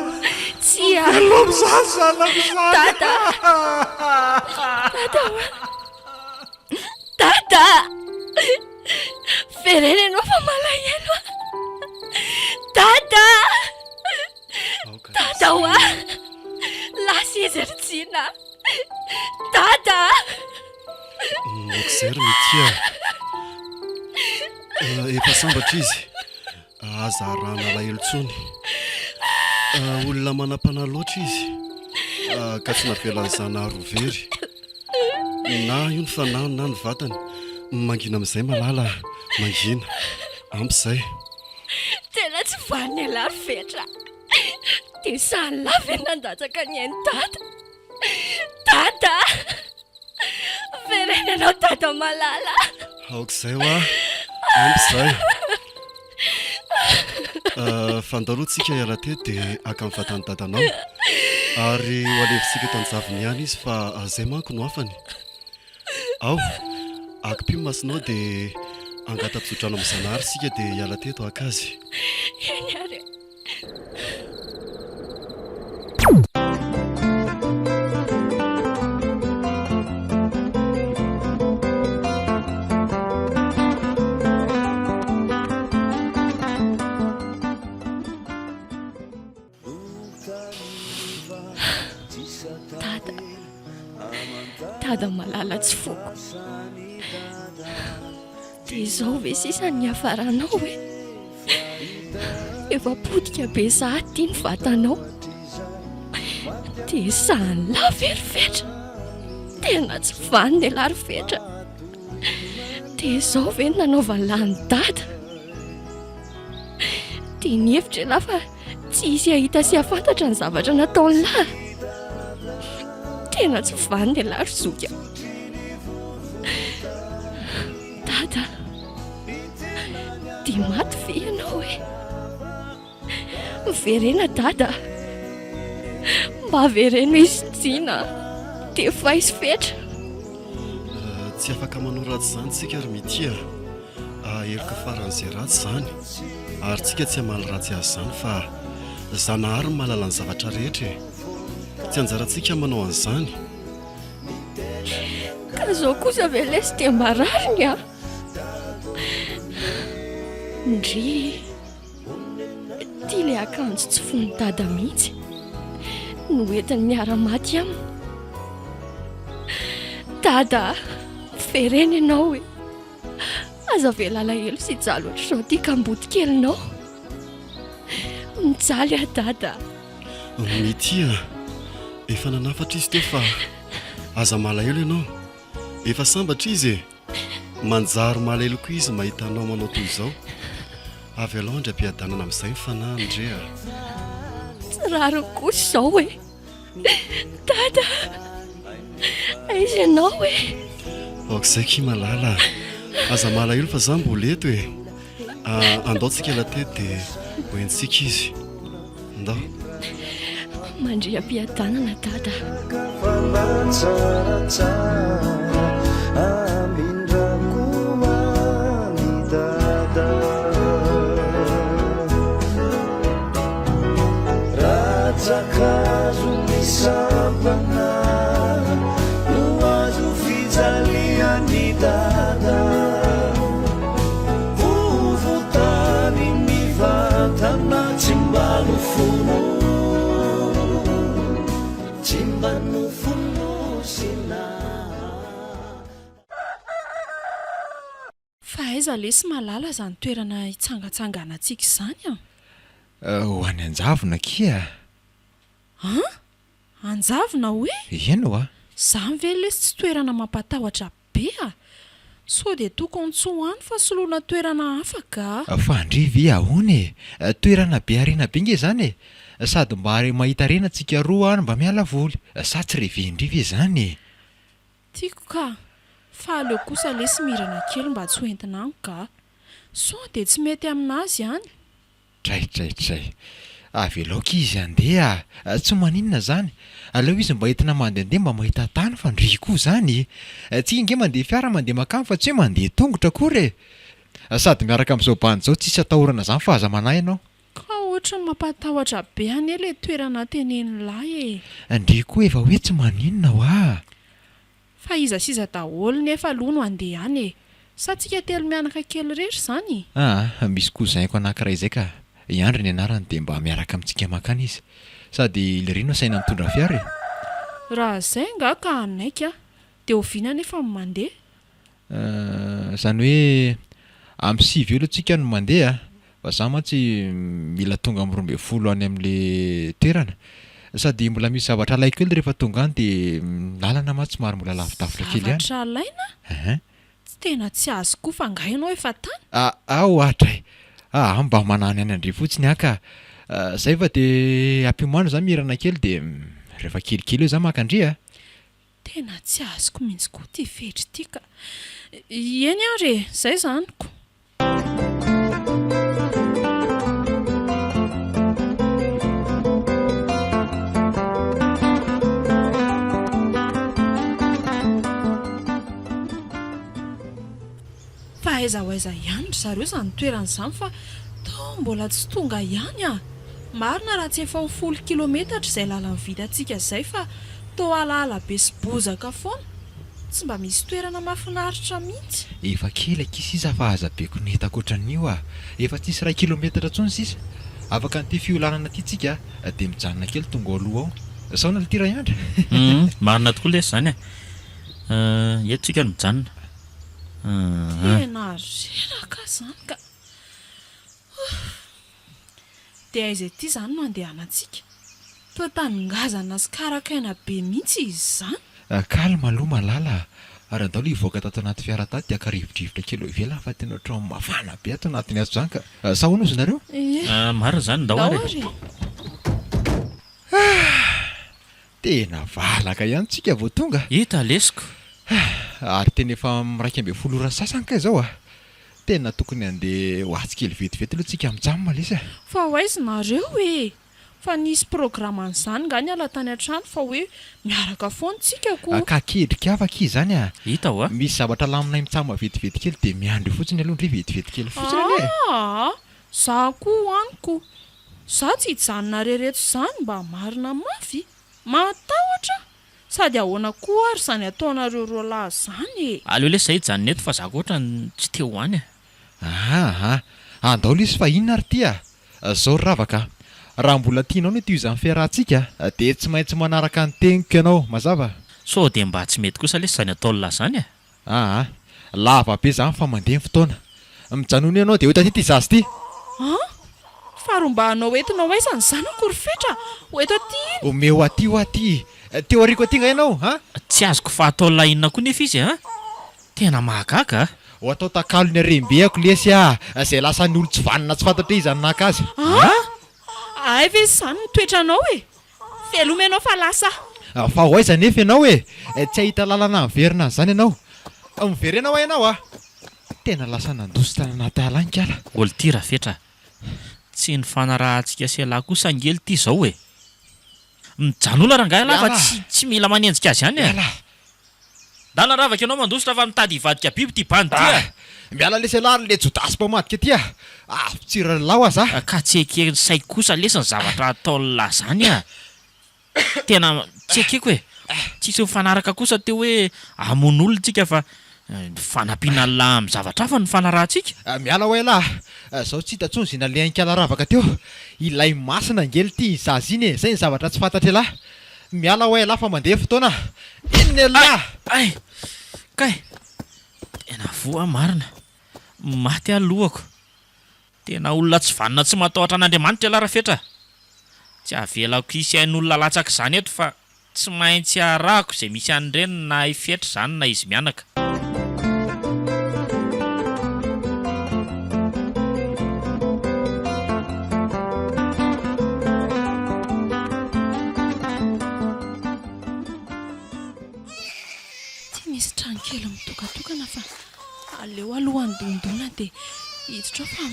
Tsia. Veloma izany zanako izany. Dada. Dada. Dada. Verena ianao fa malahelo aho. Dada. Dada hoa! Lasa izy ry Jina! Dada! Moxer mitia. Eh, efa sambatra izy. Aza arahana alahelo intsony. Eh, olona manam-panahy loatra izy. Eh, ka tsy navelan'ny Zanahary ho very. Na io ny fanahiny na ny vatany. Mangina amin'izay malala, mangina. Ampy izay. Tena tsy vanona ialahy ry Fetra. Dia sahala ve nandatsaka ny ain'i Dada? Dada! Verena ianao Dada malala. Aoka izay hoa. Ampy izay. Uh, fa ndao aloha tsika hiala teto dia haka ny vatan'i dadanao. Ary ho alevintsika eto an-javony ihany izy fa izay manko no hafany. Ao, akipio ny masonao dia angata-tsodrano amin'ny Zanahary isika dia hiala teto haka azy. Eny ary e. Dada, Dada malala tsy foko. Dia izao ve sisa ny niafaranao e? Efa potika be sahady ity ny vatanao. Dia sahan'lah ve ry Fetra? Tena tsy vanona elah ry Fetra. Dia izao ve no nanaovan'lah an'i Dada? Dia nihevitra elah fa tsy hisy hahita sy hahafantatra ny zavatra nataon'lah. Tena tsy vanona elah ry zoky a. Dada, dia maty ve ianao e? Miverena Dada. Mba avereno izy Jina. Dia faizo fetra. Tsy afaka manao ratsy izany tsika ry Mitia a. Heloka faran'izay ratsy izany. Ary tsika tsy hamaly ratsy azy izany fa Zanahary no mahalala ny zavatra rehetra e. Tsy anjarantsika manao an'izany. Ka izao kosa ve lesy dia mba rariny a? Ndry. Ity ilay akanjo tsy fon'i Dada mihitsy no entiny miara-maty aminy. Dada a! Miverena ianao e! Aza avela alahelo sy hijaly ohatr'izao ity kamboty kelinao. Mijaly aho Dada a! Mitia a! Efa nanafatra izy teo fa aza malahelo ianao. Efa sambatra izy e! Manjary malahelo koa izy mahita anao manao toy izao. Avelao handry am-piadanana amin'izay ny fanahiny re a! Tsy rariny kosa izao e! Dada a! Aiza ianao e? Aok'izay ki malala a! Aza malahelo fa za mbola eto e! Andao tsika ela teto dia ho henontsika izy. Ndao. Mandria am-piadanana Dada. lamba nofonosina. Fa aiza lesy malala izany toerana hitsangatsanganantsika izany an? Ho any Anjavona akia. An? Anjavona hoe? Eny oa. Izany ve lesy tsy toerana mampatahotra be a! Sao dia tokony tsy ho any fa soloina toerana hafa ga? Fa ndry ve ahoana e? Toerana be harena be nge izany e! Sady mba mahita harena tsika roa any mba miala voly. Sa tsy reven-dry ve izany e? Tiako ka! Fa aleo kosa lesy mirana kely mba tsy ho entina any ga! Sao dia tsy mety aminazy any? Dray dray dray. Avelao akia izy handeha a! Tsy maninona izany. Aleo izy mba entina mandehandeha mba mahita tany fa ndry koa izany e! Tsika ange mandeha fiara mandeha makany fa tsy hoe mandeha tongotra akory e! Sady miaraka amin'izao bandy izao tsisy atahorana izany fa aza manahy ianao. Ka ohatran'ny mampatahotra be anie ilay toerana tenenin'lah e! Ndry koa efa hoe tsy maninona hoa! Fa iza sy iza daholo nefa aloha no handeha any e! Sa tsika telo mianaka kely irery izany? Aa, misy cousin-ko anankiray izay ka, i Andry ny anarany dia mba miaraka amintsika mankany izy. Sady lery no asaina mitondra fiara e! Raha izay angaha ka hanaiky aho. Dia oviana anefa no mandeha? Izany hoe amin'ny sivy eo aloha tsika no mandeha fa za mantsy mila tonga amin'ny 12 any amin'le toerana. Sady mbola misy zavatra alaiko kely rehefa tonga any dia lalana mantsy somary mbola lavidavitra kely ihany. Zavatra alaina? Ehe. Tsy tena tsy azoko koa fa angaha ianao efa tany? Ah ohatray! Ah mba manany any an-dry fotsiny aho ka. Zay fa dia ampiomano za mirana kely dia rehefa kelikely eo za maka an-dry a! Tena tsy azoko mihitsy koa ity fetry ity ka. Eny ary e, izay izany ko. Fa aiza ho aiza ihany ry zareo izany toerana izany fa toa mbola tsy tonga ihany ah! Marina raha tsy efa ho folo kilometatra izay lalana vitantsika izay fa toa alaala be sy bozaka foana, tsy mba misy toerana mahafinaritra mihitsy. Efa kely akia sisa fa aza be koneta ankoatran'io ah! Efa tsisy iray kilometatra intsony sisa. Afaka an'ity fiolanana ity tsika dia mijanona kely tonga ao aloha ao. Saona lty Raiandry? Hum, marina tokoa lesy izany e! Eto tsika no mijanona. Tena reraka aho izany ka! Ouff! Dia aiza ity izany no andehanantsika? Toa tany ngazana sy karakaina be mihitsy izy izany. Calme aloha Malala a! Ary andao aloha hivoaka tato anaty fiara tato dia haka rivodrivotra kely eo ivelany fa tena ohatran'ny mafana be ato anatiny ato izany ka! Sa ahoana ozy nareo? Ie. Marina izany, ndao Ndao ary e! ary e! Ah! Tena valaka ihany tsika vao tonga. Hita lesiko. Ary tena efa 11 ora sasany kay izao a! Tena tokony handeha ho atsy kely vetivety aloha tsika mijam lesy a! Fa ho aiza nareo e! Fa nisy programme an'izany nga niala tany an-trano fa hoe miaraka foana tsika ko! Ka kedrika hafa akia izany a! Hita oa! Misy zavatra alaminay mitsam vetivety kely dia miandry eo fotsiny aloha ndry vetivety kely fotsiny anie e! Aa! Za koa ho any ko! Za tsy hijanona rery eto izany mba marina mafy! Matahotra aho! Sady ahoana koa ary izany ataonareo roalahy izany e! Aleo lesy zay hijanona eto fa za koa otrany tsy te ho any e! Aa! Andao lesy fa inona ary ity a! Zao ry Ravaka a! Raha mbola tianao ny hitohizan'ny fiarahantsika dia tsy maintsy manaraka ny teniko ianao, mazava? Sao dia mba tsy mety kosa lesy izany ataon'lah izany e! Aa! Lava be zany fa mandeha ny fotoana. Mijanona eo ianao dia ho eto aty ity zaza ity. An! Fa rombahanao entinao aiza ny zanako ry Fetra? Ho eto aty iny. Omeo aty hoa aty. Teo aoriako aty nga ianao an? Tsy azoko fa atao lahy inona koa nefa izy an! Tena mahagaga a! Ho atao takalon'ny harem-beako lesy ah! Izay lasan'ny olon-tsy vanona tsy fantatra iza no naka azy. An! Hay ve izany ny toetranao e! Veloma ianao fa lasa aho. Fa ho aiza anefa ianao e? Tsy hahita lalana miverina an'izany ianao. Miverena hoa ianao a! Tena lasa nandositra anaty ala any kala. Ol ty Rafetra a! Tsy nifanarahantsika sy ialahy kosa ange lty izao e! Mijanona rangahy ialahy fa tsy tsy mila manenjika azy any e! Miala! Ndana ravaka ianao mandositra fa mitady hivadika biby ity bandy ity a! Miala lesy ialahy ry le jodasy mpamadika ity a! Afotsira ry lahy aza! Ka tsy eken'ny saiko kosa lesy ny zavatra ataon'lah zany a! Tena tsy ekeko e! Tsisy mifanaraka kosa teo hoe hamono olona tsika fa fanampiana an'lah amin'ny zavatra hafa no nifanarahantsika. Miala hoa ialahy a! Zao tsy hita intsony izay nalehan'ikala ravaka teo! Ilay masina ange lty iny zaza iny e! Zay ny zavatra tsy fantatr'ialahy! Miala hoa elah fa mandeha fotoana. Inona elah? Ay! Kay! Tena voa aho marina. Maty aho lohako. Tena olona tsy vanona tsy matahotra an'Andriamanitra ialahy Rafetra a! Tsy avelako hisy ain'olona latsaka izany eto fa tsy maintsy arahako izay misy an'ireny na i Fetra izany na izy mianaka. Tsy misy trano kely mitokatokana fa aleo aloha handondona dia hiditra ao fa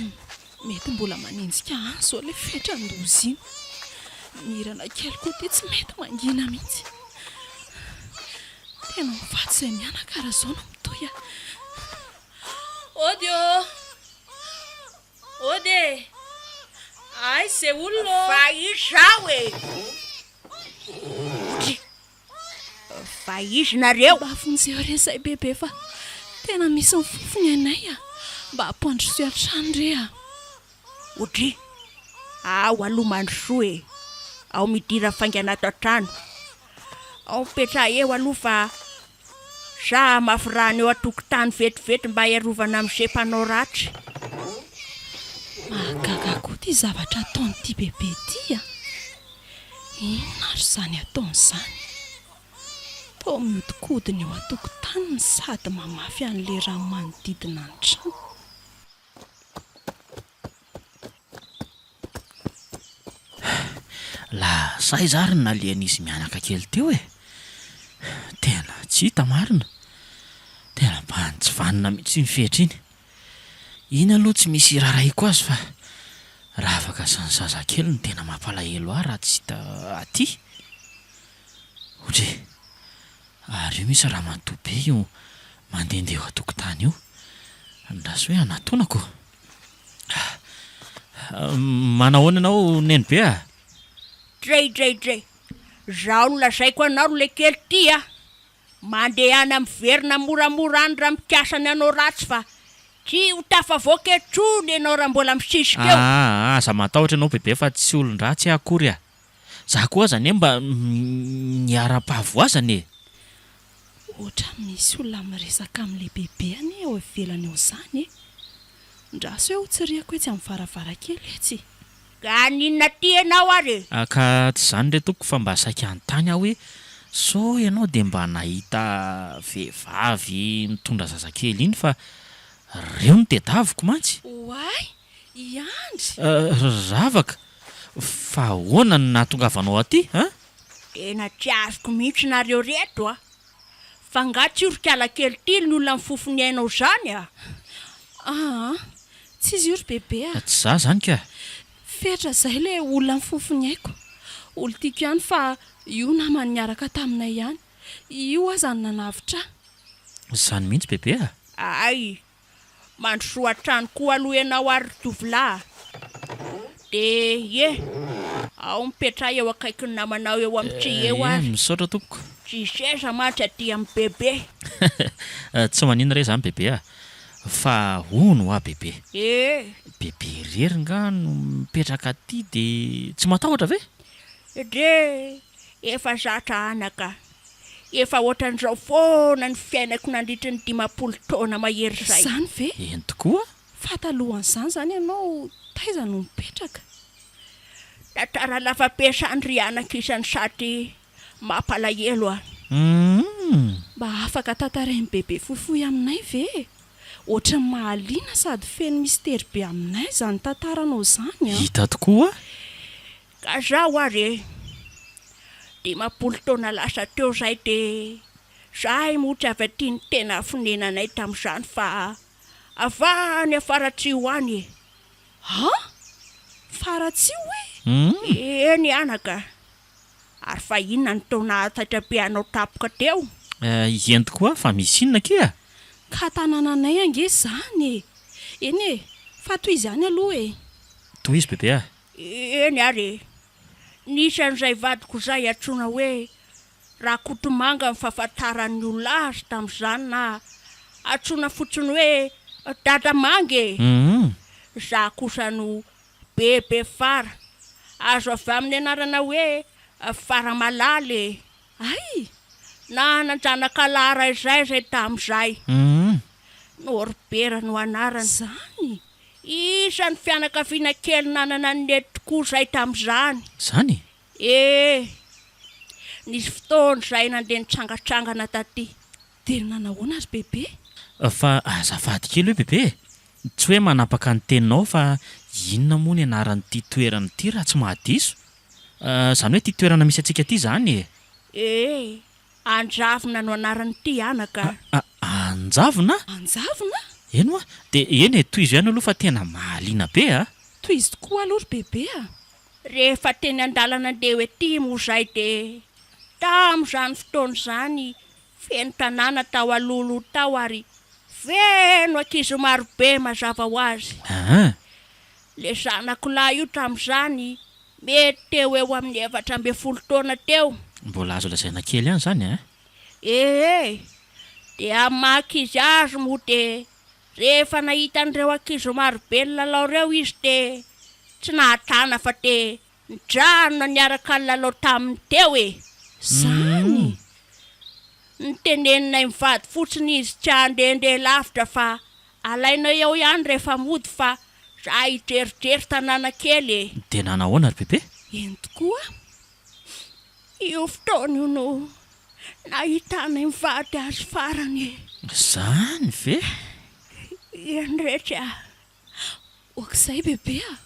mety mbola manenjika ahy izao ilay fetran-doza iny. Mirana kely koa ity tsy mety mangina mihitsy. Tena ho faty izay mianaka raha izao no mitohy a! Ody ô! Ody e! Aiza izay olona ô? Fa izaho e! Ody! Fa izy nareo? Mba vonjeo re zay bebe fa tena misy mifofo ny ainay a! Mba ampandrosoy hatrany re a! Odry! Ao aloha mandrosoa e! Ao midira faingana ato an-trano. Ao mipetraha eo aloha fa za hamafy rano eo an-tokotany vetivety mba hiarovana amin'izay mpanao ratsy. Mahagaga koa ity zavatra ataon'ity bebe ity a! Inona ary izany ataony izany? Toa mihodinkodina eo an-tokotany no sady mamafy an'ilay rano manodidina ny trano. Lasa aiza ary ny nalehan'izy mianaka kely teo e? Tena tsy hita marina. Tena mba tsy vanona mihitsy iny Fetra iny. Iny aloha tsy misy iraharahiako azy fa Ravaka sy ny zazakely no tena mampalahelo ahy raha tsy hita aty. Odry! Ary io misy ramatoa be io mandehandeha eo an-tokotany io. Andraso hoe hanatonako. Manahoana ianao Nenibe a? Dray dray dray! Zao no lazaiko anao ry lekely ty a! Mandehana miverina moramora any raha mikasa ny hanao ratsy fa tsy ho tafavoaka intsony ianao raha mbola misisika eo. Aa aza matahotra ianao bebe fa tsy olon-dratsy aho akory a! Za koa aza anie mba niharam-pahavoazana e! Ohatran'ny misy olona miresaka amin'ilay bebe anie ao ivelany ao izany e! Ndraso hoe hotsirihako etsy amin'ny varavarankely etsy. Ka haninona aty ianao ary e? Ka tsy izany re tompoko fa mba saika hanontany aho hoe sao ianao dia mba nahita vehivavy mitondra zazakely iny fa reo no tedaviko mantsy. Oay! I Andry! Ravaka, fa ahoana no nahatongavanao aty an? Tena tsy azoko mihitsy nareo reto a! Fa nga tsy io ry kala kely ty ny olona mifofo ny ainao zany a! Aa, tsy izy io ry bebe a! Tsy za zany ka! Fetra zay le olona mifofo ny aiko! Olon-tiako ihany fa io namany niaraka taminay ihany, io aza no nanavotra ahy! Zany mihitsy bebe a! Ay! Mandrosoa hatrany koa aloha ianao ary ry tovolahy a! Dia ie, ao mipetraha eo akaikin'ny namanao eo amin'ny tsihy eo ary. Ie, misaotra tompoko. Tsy seza mantsy aty amin'i Bebe. Tsy maninona re izany Bebe a! Fa hono hoa Bebe. Ee. Bebe irery nga no mipetraka aty dia tsy matahotra ve? Dre, efa zatra anaka. Efa ohatran'izao foana ny fiainako nandritry ny 50 taona mahery izay. Izany ve? Eny tokoa. Fa talohan'izany izany ianao taiza no nipetraka? Tantara lava be izany ry anaka isany sady mampalahelo a. Humm. Mba afaka tantarain'i Bebe fohifohy aminay ve e? Ohatran'ny mahaliana sady feno mistery be aminay izany tantaranao izany an! Hita tokoa. Ka zaho ary e! 50 taona lasa teo izay dia zahay moa tsy avy aty ny tena fonenanay tamin'izany fa avy any Faratsiho any e! An! Faratsiho e? Eny anaka! Ary fa inona no toa nahataitra be anao tampoka teo? Eny tokoa fa misy inona akia? Ka tanànanay ange izany e! Eny e! Fa tohizo ihany aloha e! Tohizo bebe a! Eny ary e! Nisy an'izay vadiko izay antsoina hoe Rakotomanga ny fahafantaran'ny olona azy tamin'izany na antsoina fotsiny hoe Dadamanga e! Izaho kosa no Bebe Fara, azo avy amin'ny anarana hoe. Faramalala e! Hay! Nanan-janakalahy iray izay izay tamin'izay. Norbert no anarany. Izany? Isan'ny fianakaviana kely nanana an'i Neny tokoa izay tamin'izany. Izany? Ee. Nisy fotoana izahay nandeha nitsangatsangana taty. Dia nanahoana ry Bebe? Fa azafady kely hoe Bebe e! Tsy hoe manapaka ny teninao fa inona moa ny anaran'ity toerana ity raha tsy mahadiso? Izany hoe ity toerana misy antsika ity izany e! Ee, Anjavona no anaran'ity anaka. A, Anjavona? Anjavona? Eny hoa, dia eny e, tohizo ihany aloha fa tena mahaliana be a! Tohizo tokoa aloha ry Bebe a! Rehefa teny an-dalana andeha ho ety moa izahay dia tamin'izany fotoana izany feno tanàna tao alohaloha tao ary feno ankizy marobe mazava ho azy. Aa! Le zanako lahy io tamin'izany mety teo eo amin'ny 14 taona teo. Mbola azo lazaina kely ihany izany eh? Ee, dia amin'ny maha ankizy azy moa dia Rehefa nahita an'ireo ankizy marobe nilalao ireo izy dia tsy nahatana fa dia nijanona niaraka nilalao taminy teo e! Zany! Noteneninay mivady fotsiny izy tsy handehandeha lavitra fa alainay eo ihany rehefa mody fa za hijerijery tanàna kely e! Dia nanahoana ry bebe? Eny tokoa! Io fotoana io no nahitanay mivady azy farany e! Zany ve? Eny retsy a! Ok'izay bebe a!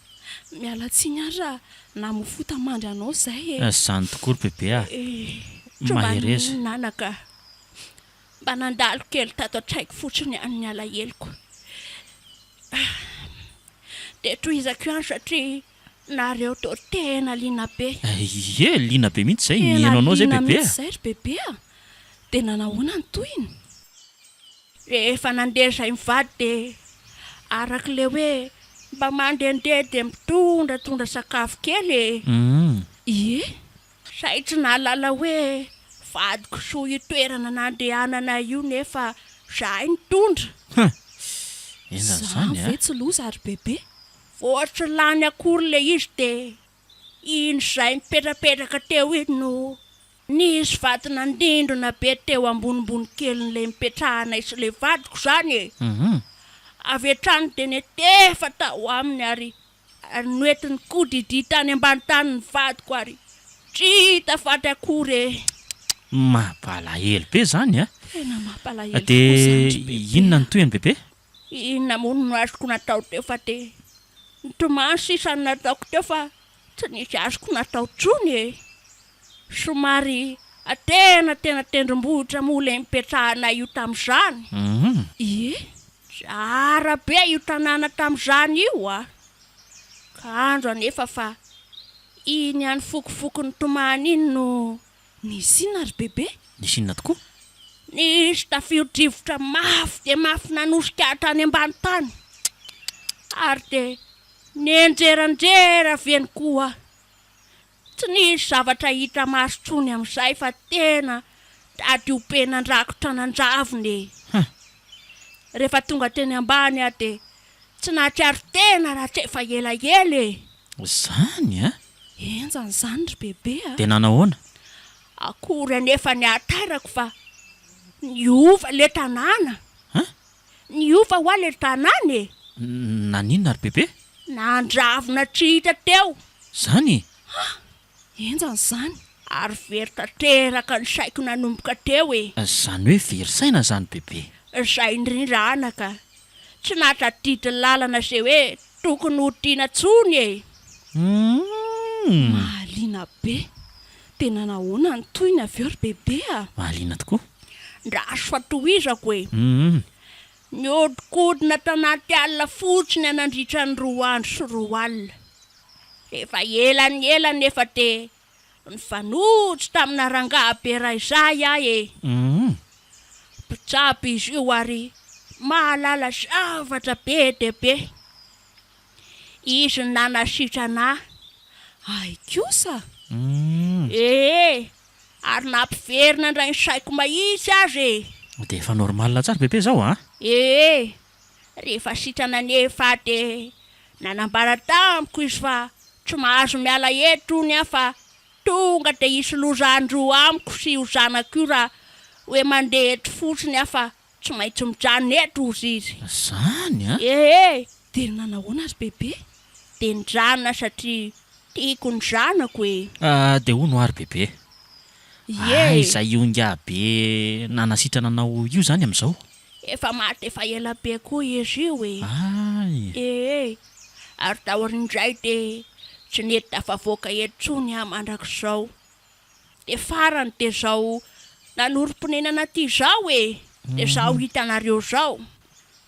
Miala tsiny ary raha namofota mandry anao izay e! Zany tokoa ry bebe a! Tsy mba Mahereza. maninona anaka. Mba nandalo kely tato an-tsaiko fotsiny ihany ny alaheloko. Dia tohizako ihany satria Nareo toa tena liana be. Ie, liana be mihitsy izay, Tena mihaino anao izay liana bebe a. mihitsy izay ry bebe a! Dia nanahoana ny tohiny? Rehefa nandeha izay mivady dia araka ilay hoe mba mandehandeha dia mitondratondra sakafo kely e! Ie! Zay tsy nahalala hoe vadiko soa io toerana nandehanana io nefa zahay nitondra. Hum! Henjana Izany izany a! ve tsy loza ry bebe? Vao tsy lany akory ilay izy dia iny izay nipetrapetraka teo iny no nisy vato nandindona be teo ambonimbony kelin'ilay nipetrahanay sy ilay vadiko izany e! Avy hatrany dia netefa tao aminy ary noentiny kodidia tany ambany tany ny vadiko ary tsy hita faty akory e! Mampalahelo be izany a! Tena mampalahelo tokoa izany ry Dia bebe a! inona no tohiny bebe? Inona moa no azoko natao teo fa dia nitomany sisa no nataoko teo fa tsy nisy azoko natao intsony e! Somary tena tendrombohitra moa ilay nipetrahanay io tamin'izany. Ie! Tsara be io tanàna tamin'izany io a! Kanjo anefa fa iny ihany fokofoko nitomany iny no Nisy inona ry bebe? Nisy inona tokoa? Nisy tafio-drivotra mafy dia mafy nanosika ahy tany ambany tany, ary dia nianjeranjera avy eny koa aho. Tsy nisy zavatra hita maso intsony amin'izay fa tena tadio be nandrakotra nanjavona e! Huh! Rehefa tonga teny ambany aho dia tsy nahatsiaro tena raha tsy efa elaela e! Izany a! Henjana izany ry bebe a! Dia nanahoana? Akory anefa ny hatairako fa niova le tanàna. Hein? Niova hoa le tanàna e! Naninona ry bebe? Nandravona tsy hita teo. Zany? Ha! Henjana izany. Ary very tanteraka ny saiko nanomboka teo e! Izany hoe very saina izany bebe? Izay indrindra anaka. Tsy nahatadidy lalana izay hoe tokony hodiana tsony e! Humm! Mahaliana be! Dia nanahoana ny tohiny avy eo ry bebe a? Mahaliana tokoa. Ndraso fa tohizako e! Humm! Nihodinkodina tanaty alina fotsiny aho nandritra ny roa andro sy roa alina. Efa ela ny ela anefa dia Nifanojo tamina rangahy be iray izay aho e! Mpitsabo izy io ary mahalala zavatra be dia be. Izy no nanasitrana ahy. Hay kosa! Ee, ary nampiverina indray ny saiko mahitsy aza e! Dia efa normal tsara bebe izao an? Ee, rehefa sitrana anefa aho dia nanambara tamiko izy fa Tsy mahazo miala eto hono aho fa Tonga dia hisy loza handroa amiko sy io zanako io raha hoe mandeha eto fotsiny aho fa tsy maintsy mijanona eto hozy izy. Zany a! Ee! Dia nanahoana ry bebe? Dia nijanona satria tiako ny zanako e! Ah, dia hono hoa ry bebe. Ie! Aiza io ingahy be nanasitrana anao io izany amin'izao? Efa maty efa ela be koa izy io e! Ay! Ee! Ary taorian'izay dia tsy nety tafavoaka eto intsony aho mandrak'izao. Dia farany dia izao nanorim-ponenana aty izao e! Dia izao hitanareo izao.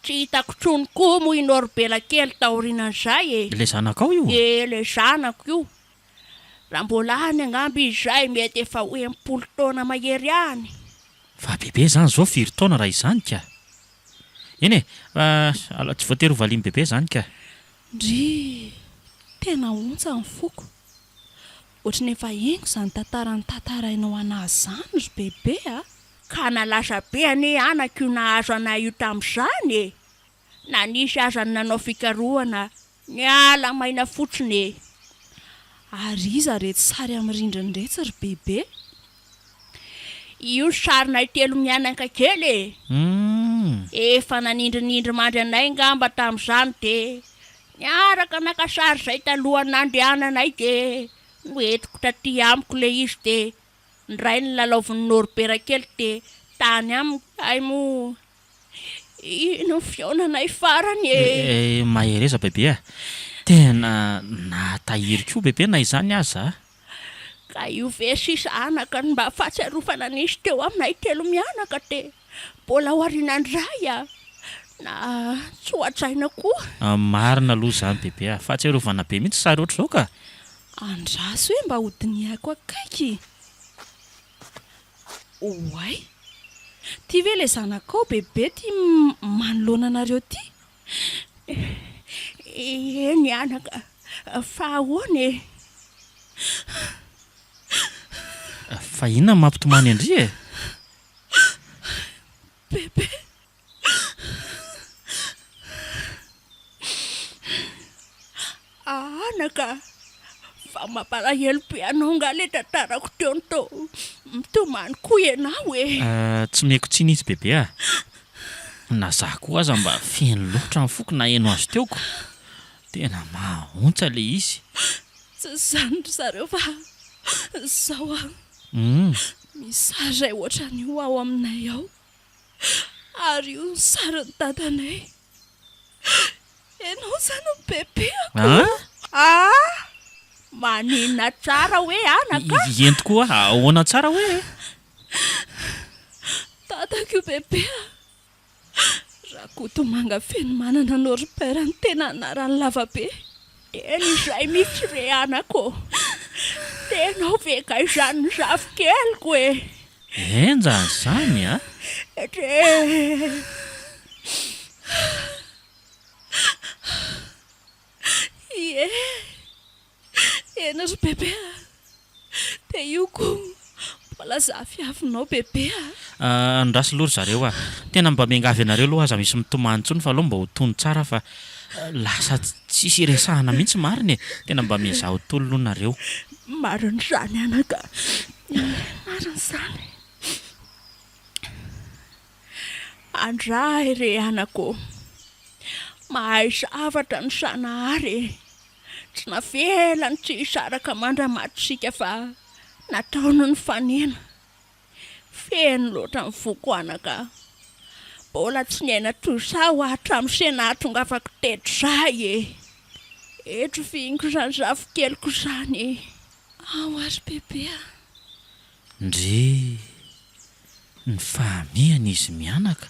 Tsy hitako intsony koa moa i Norbela kely taorianan'izay e! Ilay zanakao io? Ee, ilay zanako io. Raha mbola any angamba izy izay mety efa ho 60 taona mahery any. Fa bebe izany izao firy taona raha izany ka? Eny e, fa tsy voatery ho valian'i bebe izany ka. Ndrii! Tena ontsa ny foko. Ohatry ny efa henoko izany tantara notantarainao anah izany ry bebe a! Ka nalaza be anie anaka io nahazo anay io tamin'izany e! Na nisy aza ny nanao fikarohana niala maina fotsiny e! Ary iza retsy sary amin'ny rindrina iretsy ry bebe? Io sarinay telo mianaka kely e! Efa nanindrinindry mandry anay ngamba tamin'izany dia niaraka naka sary izay talohan'ny nandehananay dia noentiko taty amiko ilay izy dia ny rainy nilalaovin'i Norbert kely dia tany amiko hay moa Iny ny fihaonanay farany e! Eh, mahereza bebe a! Tena nahatahiry koa bebe na izany aza a! Ka io ve sisa anaka no mba fahatsiarovana nisy teo aminay telo mianaka dia mbola ao aoriana indray a! Na tsy ho hajaina koa. Marina aloha izany bebe a! Fahatsiarovana be mihitsy sary ohatr'izao ka! Andraso hoe mba hodinihako akaiky. Oay! Ty ve le zanakao bebe ty manoloana anareo ty? Eny anaka, fa ahoana e? Fa inona no mampitomany an-dry e? Bebe! Anaka, fa mampalahelo be anao angaha ilay tantarako teo no toa mitomany koa ianao e? Tsy omeko tsiny izy bebe a! Na za koa aza mba feno loatra ny foko naheno azy teo ko! Tena mahaontsa ilay izy. Tsy izany ry zareo fa izao an! Misy sary iray ohatran'io ao aminay ao. Ary io ny sarin'i dadanay. Ianao izany no bebeako. An? Ah! Maninona tsara hoe anaka? Eny tokoa, ahoana tsara hoe e? Dadako io bebe a! Rakotomanga Fenomanana Norbert no tena anarany lavabe. Tena izay mihitsy re anaka ô! Tena ao ve kay izany ny zafikeliko e! Henjana izany a! Re! Ie! Eny ry bebe a! Dia io koa mbola zafiafinao bebe a! Andraso aloha ry zareo a! Tena mba miangavy anareo aloha aza misy mitomany intsony fa aleo mba ho tony tsara fa lasa tsisy iresahana mihitsy marina e! Tena mba miezaha ho tony aloha nareo. Marina izany anaka. Marina izany. Andray re anaka ô! Mahay zavatra ny Zanahary e! Tsy navelany tsy hisaraka mandra-maty isika fa nataony nifanena. Feno loatra ny foko anaka. Mbola tsy niaina toy izao aho hatramin'izay nahatongavako teto izay e! Eto fihiniko izany zafikeliko izany e! Ao ary bebe a! Ndrii! Ny fahamehana izy mianaka.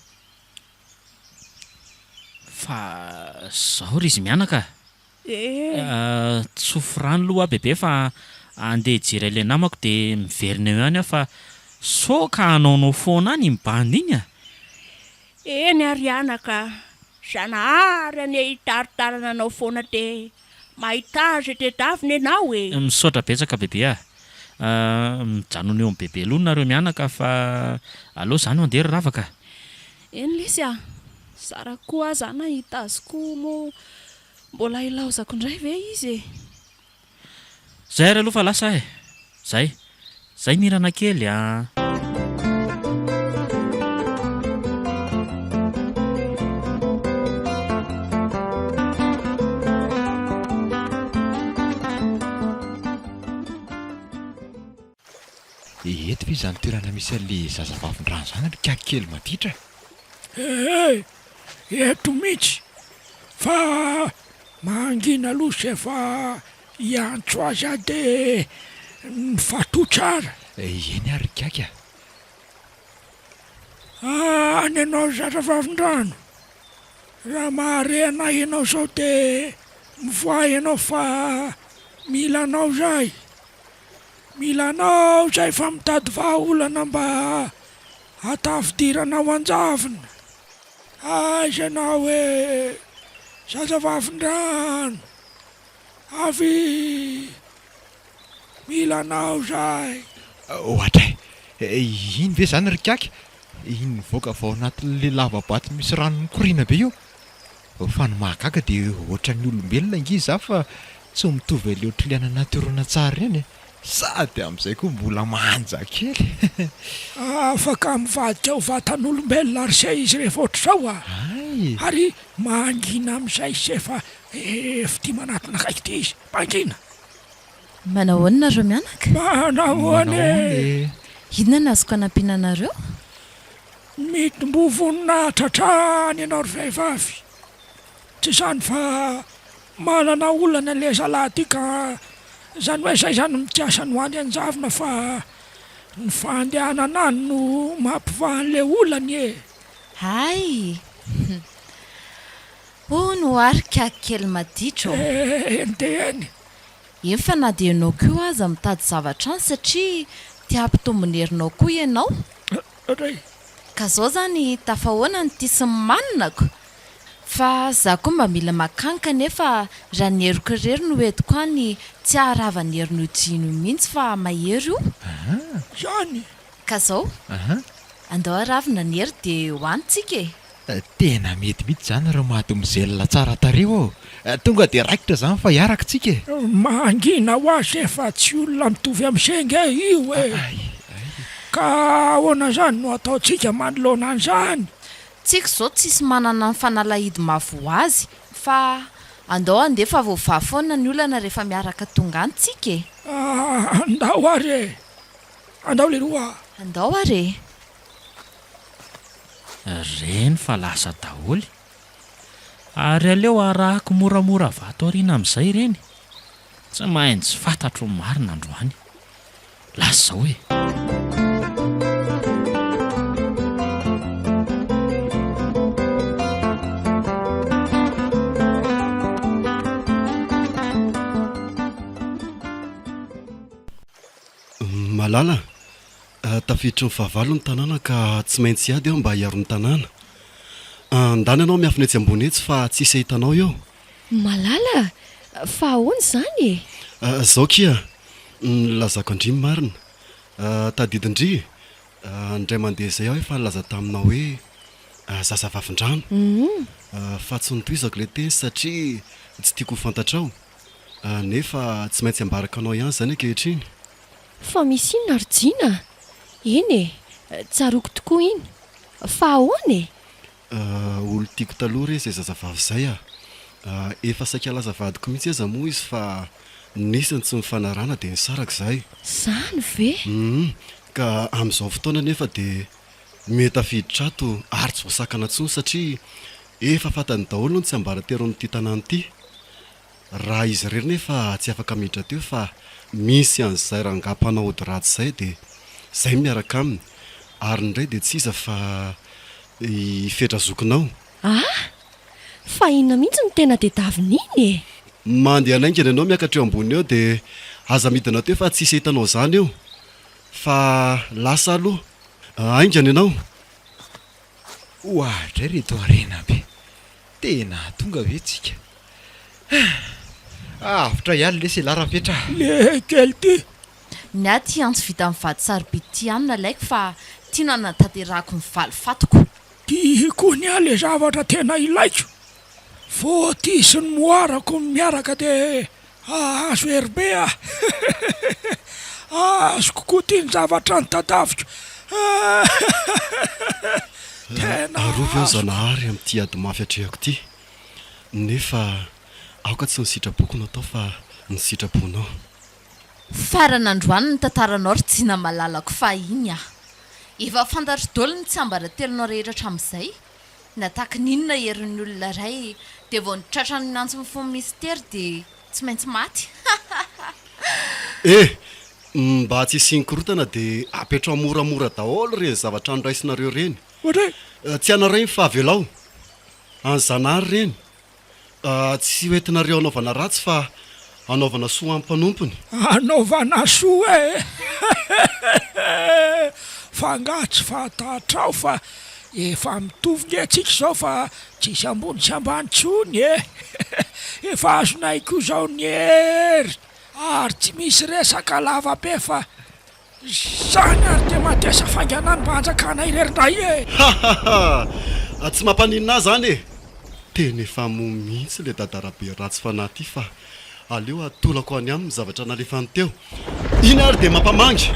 Fa zao ry izy mianaka a! Ee. Tsofy rano aloha aho bebe fa andeha hijery an'ilay namako dia miverina eo ihany aho fa sao ka hanaonao foana any iny bandy iny a! Eny ary anaka, Zanahary anie hitari-dalana anao foana dia mahita azy tedavina ianao e! Misaotra betsaka bebe a! Mijanona eo amin'i bebe aloha nareo mianaka fa aleo za no andeha ry ravaka a! Eny lesy a! Zara koa aza nahita azy koa moa mbola hilaozako indray ve izy e! Zay ary aloha fa lasa aho e! Zay. Zay Mirana kely a! Eto ve izany toerana misy an'le zazavavindrano izany ry kiaky kely maditra? Ee, eto mihitsy fa mangina aloha se fa hiantso azy aho de mifatoa tsara. Eny ary ry kiaky a! Any ianao ry zazavavindrano, raha mahare anay ianao izao de mivoaha ianao fa mila anao izahay. Mila anao izay fa mitady vahaolana mba hahatafidirana ao an-javona. Aiza ianao e, zazavavindrano, avia, mila anao izahay. Oadray! Iny ve izany ry Kiaky? Iny nivoaka avy ao anatin'ilay lava-bato misy rano mikoriana be io? Fa ny mahagaga dia ohatran'ny olombelona ange izaho fa tsy mitovy an'ilay ohatry ilay any anaty horonantsary ireny e! Sady amin'izay koa mbola manja kely. Afaka mivadika ho vatan'olombelona ary se izy rehefa ohatr'izao a! Ary mangina amin'izay se fa fitia manatona akaiky ity izy. Mangina! Manahoana nareo mianaka? Manahoana e! Inona no azoko anampiana anareo? Mitomboa voninahitra hatrany ianao ry vehivavy. Tsy izany fa manana olana ilay zalahy ity ka izany hoe izay izany mikasa ny ho any an-javona fa ny fandehanana any no mampivaha an'ilay olana e! Hay! Hono ho'a ry kiaky kely maditra ô! Eny dia eny! Eny fa na dia ianao koa aza mitady zavatra any satria te hampitombo ny herinao koa ianao. Ka zao zany tafahoana ny tia sy ny maninako? Fa za koa mba mila makany kanefa raha ny heriko irery no entiko any tsy haharava ny herin'io jean io mihitsy fa mahery io. Zany! Ka zao, andao haravina ny hery dia ho any tsika e! Tena mety mihitsy izany ry mademoiselle tsara tarehy ô! Tonga dia raikitra izany fa hiaraka tsika e! Mangina ho azy efa tsy olona mitovy amin'i se nge io e! Ka ahoana izany no ataontsika manoloana an'izany? Tsika izao tsisy manana ny fanalahidy mahavoa azy fa andao handeha fa voavaha foana ny olana rehefa miaraka tonga any tsika e! Andao ary e! Andao leroa! Andao ary e! Reny fa lasa daholo. Ary aleo arahako moramora avy ato aoriana amin'izay ireny. Tsy maintsy fantatro ny marina androany. Lasa izao e. Malala a! Tafiditry ny fahavalo ny tanàna ka tsy maintsy hiady aho mba hiaro ny tanàna. Andana ianao miafina etsy ambony etsy fa tsy hisy hahita anao eo. Malala a! Fa ahoana izany e? Izao kia, nilazako an-dry ny marina. Tadidin-dry, indray mandeha izay aho efa nilaza taminao hoe zazavavindrano. Fa tsy notohizako ilay teny satria tsy tiako ho fantatrao. Nefa tsy maintsy ambarako anao ihany izany ankehitriny. Fa misy inona ry Jina a? Eny e, tsaroako tokoa iny. Fa ahoana e? Olon-tiako taloha re izay zazavavy izay a! Efa saika lasa vadiko mihitsy aza moa izy fa nisy ny tsy nifanarahana dia nisaraka izahay. Izany ve? Hum, ka amin'izao fotoana anefa dia miha tafiditra ato ary tsy voasakana intsony satria efa fantany daholo ny tsiambaratelon'ity tanàna ity. Raha izy irery nefa tsy afaka miditra teo fa misy an'izay rangahy mpanao ody ratsy izay dia izay no miaraka aminy ary ny iray dia tsy iza fa i Fetra zokinao. Ah! Fa inona mihitsy no tena tediavin'iny e? Mandehana haingana ianao miakatra eo ambony eo dia aza midina teo fa tsy hisy hahita anao izany eo fa lasa aloha. Haingana ianao. Oadray reto harena be. Tena tonga ve tsika? Ah! Avotra ihany lesy elah Rafetra a! Le kely ty! Ny ahy ty antso vita amin'ny vato sarobidy ty ihany no alaiko fa ty no hanatanterahako ny valifatiko. Ty koa ny ahy le zavatra tena ilaiko. Vao ty sy ny moarako miaraka de hahazo hery be aho. Azoko koa ty ny zavatra notadiaviko. Tena Arovy aho Zanahary amin'ity ady mafy atrehako ity. Nefa aoka tsy ny sitrapoko no atao fa ny sitraponao. Farany androany ny tantaranao ry Jina malalako fahiny ah. Efa fantatro daholo ny tsiambaratelonao rehetra hatramin'izay. Na tahaky ny inona herin'ny olona iray dia vao ny tratran'ny antso mifono mistery dia tsy maintsy maty. Eh! Mba tsy hisian'ny korontana dia apetraho moramora daholo ireny zavatra noraisinareo ireny. Tsy anareo iny fa avelao. An'i Zanahary ireny. Tsy ho entinareo hanaovana ratsy fa hanaovana soa amin'ny mpanompony. Hanaovana soa e! Fa angaha tsy fantatrao fa efa mitovy nge tsika izao fa tsisy ambony sy ambany tsony e! Efa azonay koa izao ny hery ary tsy misy resaka lava be fa Zany ary dia matesa faingana any mba hanjakana irery ndray e! Ha ha ha! Tsy mampaninona ahy zany e! Tena efa moa mihitsy le dadarabe ratsy fanahy ty fa aleo atolako any aminy ny zavatra nalefany teo. Iny ary dia mampamangy!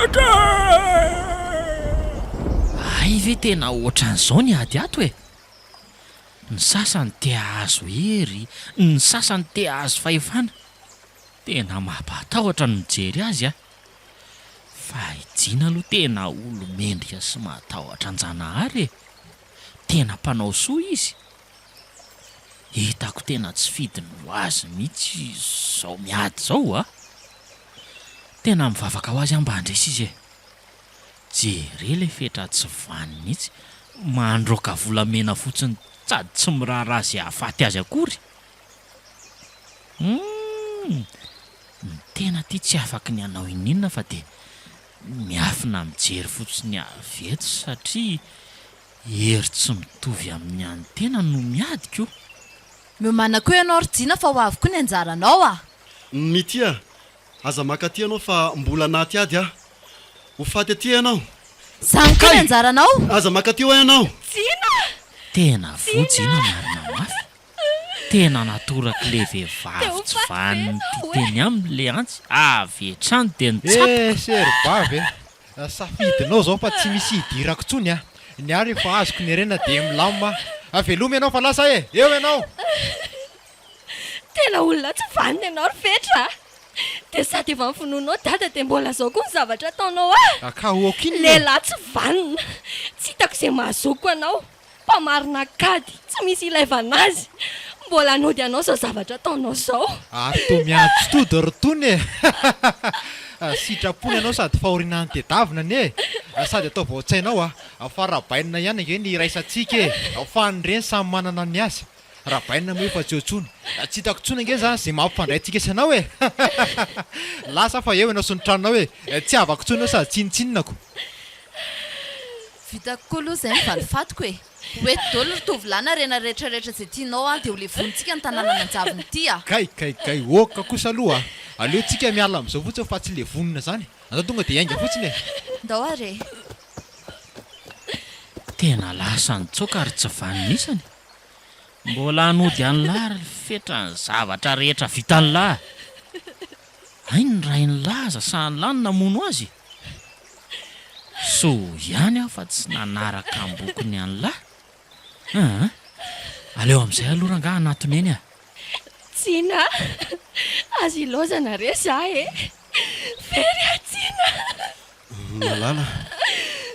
Hay ve tena ohatran'izao ny ady ato e! Ny sasany te hahazo hery, ny sasany te hahazo fahefana. Tena mampatahotra ny mijery azy a! Fa i Jina aloha tena olo mendrika sy matahotra an-janahary e! Tena mpanao soa izy. Hitako tena tsy fidiny ho azy mihitsy izao miady izao a! Tena mivavaka ho azy aho mba handresy izy e! Jere le fetra tsy vany mihitsy, mandroaka volamena fotsiny sady tsy miraharaha izay hahafaty azy akory. Humm! Ny tena aty tsy afaky ny hanao ininona fa dia miafina mijery fotsiny avy eto satria hery tsy mitovy amin'ny an'ny tena no miady ko! Miomàna koa ianao ry Jina fa ho avy koa ny anjaranao a! Mitia, aza maka aty ianao fa mbola anaty ady aho. Ho faty aty ianao. Zany koa ny anjaranao! Aza maka aty hoa ianao! Jina! Tena voa Jina marina mafy. Tena natorak'le vehivavy tsy vanon'ny tia teny aminy le antsy, avy hatrany dia nitsatoka. Eh sery-bavy eh! Safidinao zao fa tsy misy hidirako tsony a! Ny ahy rehefa azoko ny harena dia milamina ah! Veloma ianao fa lasa eh! Eo ianao! Tena olona tsy vanona ianao ry Fetra a! Dia sady efa novonoinao dada dia mbola zao koa ny zavatra ataonao ahy! Ka ok inona e? Lehilahy tsy vanona! Tsy hitako izay mahazoako anao! Mpamarina kady, tsy misy ilaivana azy. Mbola hanody anao izao zavatra ataonao izao. Ary toa miady tsy tody ry tony e! Sitrapony ianao sady fahoriana notedavina anie e! Sady ataovy ao an-tsainao a! Fa rabainina ihany ange ny iraisantsika e! Fa ny reny samy manana ny azy. Rabainina moa efa tsy eo intsony. Tsy hitako intsony ange izany izay mampifandray antsika sy anao e! Lasa fa eo ianao sy ny tranonao e! Tsy havako intsony ianao sady tsinontsinonako. Vitako koa aloha izay ny valifatiko e! Ho eto daholo ry tovolahy na rena rehetra rehetra izay tianao an, dia ho levonintsika ny tanànan'Anjavona ity a! Kay kay kay ok kosa aloha a! Aleo tsika miala amin'izao fotsiny fa tsy levonina izany! Andao tonga dia hiainga fotsiny e! Ndao ary e! Tena lasa nitsoaka ry tsy vanona isany! Mbola hanody an'lah ry fetra ny zavatra rehetra vitan'lah! Hay ny rain'lah aza sahan'lah no namono azy e! Soa ihany aho fa tsy nanaraka ambokony an'lah! Aa! Aleo amin'izay aloha rangaha hanatona eny ah! Tsina a! Aza ilaozana re za e! Very aho Tsina! Malala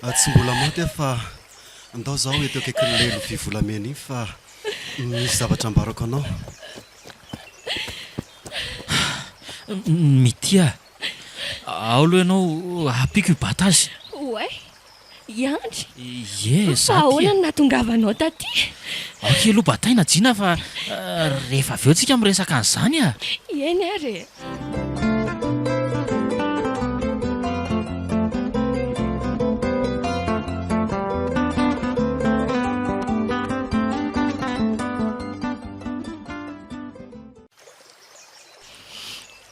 a! Tsy mbola maty aho fa ndao zaho eto akaikin'ilay lovia volamena iny fa misy zavatra ambarako anao. Mitia a! Ao aloha ianao ampiako hibata azy. Oay! I Andry? Ie, za Fa aty ahoana e. no nahatongavanao taty? Aoka aloha bataina Jina fa rehefa avy eo tsika miresaka an'izany a! Eny ary e.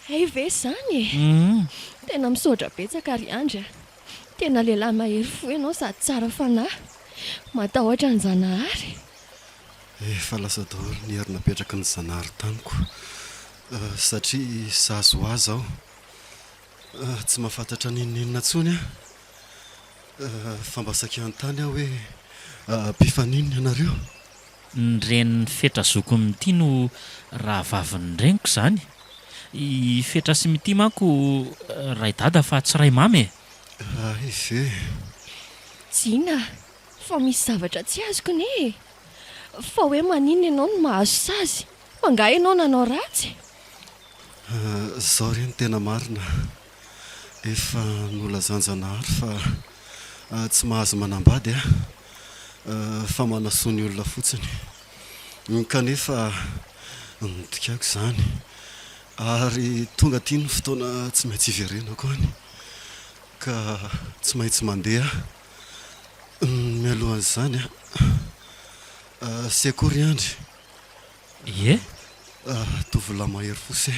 Hay ve izany e! Tena misaotra betsaka ry Andry a! Tena lehilahy mahery fo ianao sady tsara fanahy. Matahotra an-Janahary. Efa lasa daholo ny hery napetraky ny Zanahary tamiko satria sazy ho ahy izao. Tsy mahafantatra n'inon'inona intsony aho. Fa mba saika hanontany aho hoe mpifaninona ianareo? Ny renin'i Fetra zokiny Mitia no rahavavin'ny reniko izany. I Fetra sy Mitia manko ray dada fa tsy ray mama e! Hay ve? Jina, fa misy zavatra tsy azoko anie e! Fa hoe maninona ianao no mahazo sazy? Fa angaha ianao nanao ratsy? Izao re no tena marina, efa nolazan-janahary fa tsy mahazo manambady aho fa manasoa ny olona fotsiny. Kanefa nodikako izany ary tonga aty ny fotoana tsy maintsy hiverenako any ka tsy maintsy mandeha aho. Mialohan'izany, sekory Andry. Ie. Tovolahy mahery fo se.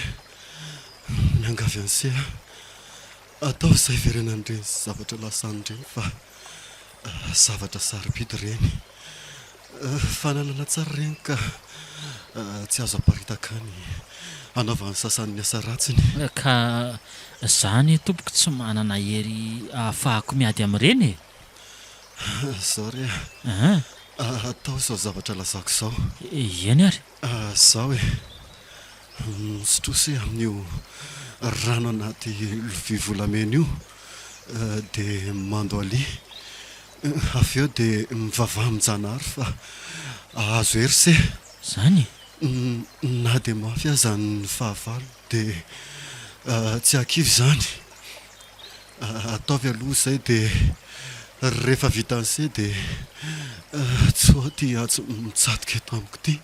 Miangavy an'i se aho. Ataovy izay hiverenan'ireny zavatra lasan'ireny fa zavatra sarobidy ireny. Fananana tsara ireny ka tsy azo aparitaka any hanaovan'ny sasany ny asa ratsiny. Ka za anie tompoko tsy manana hery ahafahako miady amin'ireny e! Zao re a! Atao izao zavatra lazako izao. Eny ary. Zao e! Misotroa se amin'io rano anaty lovia volamena io dia mandohalia. Avy eo dia mivavaha amin-janahary fa hahazo hery se. Zany e! Na dia mafy aza ny fahavalo dia tsy hahakivy izany. Ataovy aloha izay dia rehefa vitan'se dia tsoaho ity antso mitsatoka eto amiko ity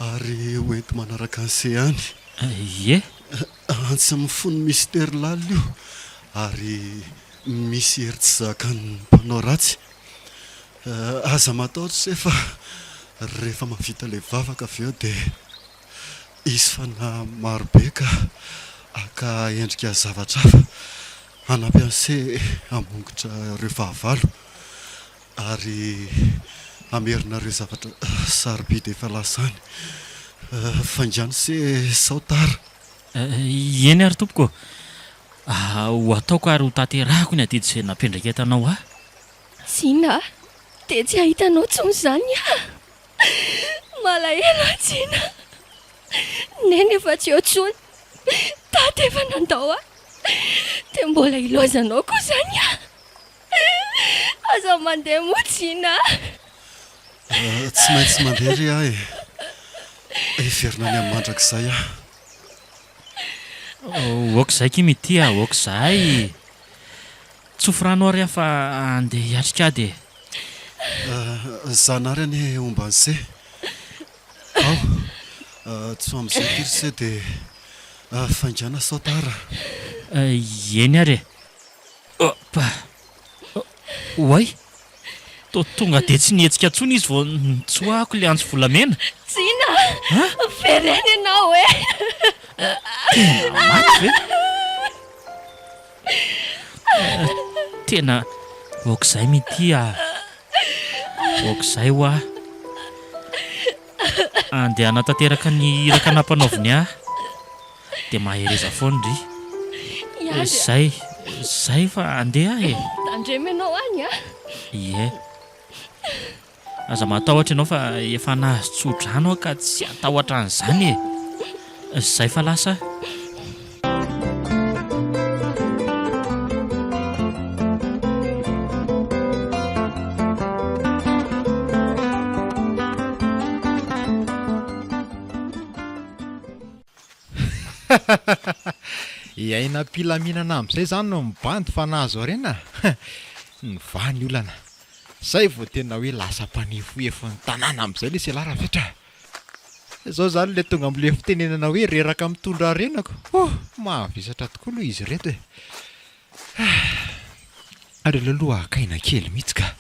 ary ho ento manaraka an'se any. Ie. Antsy mifono mistery lalina io ary misy hery tsy zakan'ny mpanao ratsy. Aza matahotra se fa rehefa mahavita ilay vavaka avy eo dia Hisy fanahy maro be ka haka endrika zavatra hafa hanampy an'se hamongotra ireo fahavalo ary hamerina ireo zavatra sarobidy efa lasa any. Faingano se sao tara. Eny ary tompoko ô. Ho ataoko ary ho tanterahako ny adidy izay nampiandraiketanao ahy. Tsina a! Dia tsy hahita anao intsony izany aho. Malahelo aho Tsina. Neny efa tsy eo intsony. Dada efa nandao ahy. Dia mbola ilaozanao koa izany aho. Aza mandeha moa Tsina a. Tsy maintsy mandeha re aho e. Hiverina any amin'ny mandrakizay aho. Ok izay ki Mitia, ok izay. Tsofy rano ary aho fa andeha hiatrika ady e. Zanahary anie homba an'se. Ao, tsy ho amin'izay ity ry se dia faingàna sao tara. Eny ary e. Hop! Oay! Toa tonga dia tsy nihetsika intsony izy vao nitsoahako ilay antsy volamena. Tsina! Very aina ianao e! Tena maty ve? Tena ok izay Mitia a! Ok izay hoa! Andeha hanatanteraka ny iraka nampanaoviny ahy dia mahereza foana ndry. Izay, izay fa andeha aho e! Tandremo ianao any a! Ie. Aza matahotra ianao fa efa nahazo tso-drano aho ka tsy hatahotra an'izany e! Izay fa lasa aho. Hiaina am-pilaminana amin'izay izany no mibandy fa nahazo harena? Nivaha ny olana. Zay vao tena hoe lasa mpanefoefo ny tanàna amin'izay lesy ialahy Rafetra a! Zao zany le tonga amle fitenenana hoe reraka mitondra harena ko! Oh! Mahavesatra tokoa aloha izy ireto e! Ary aleo aloha haka aina kely mihitsy ka!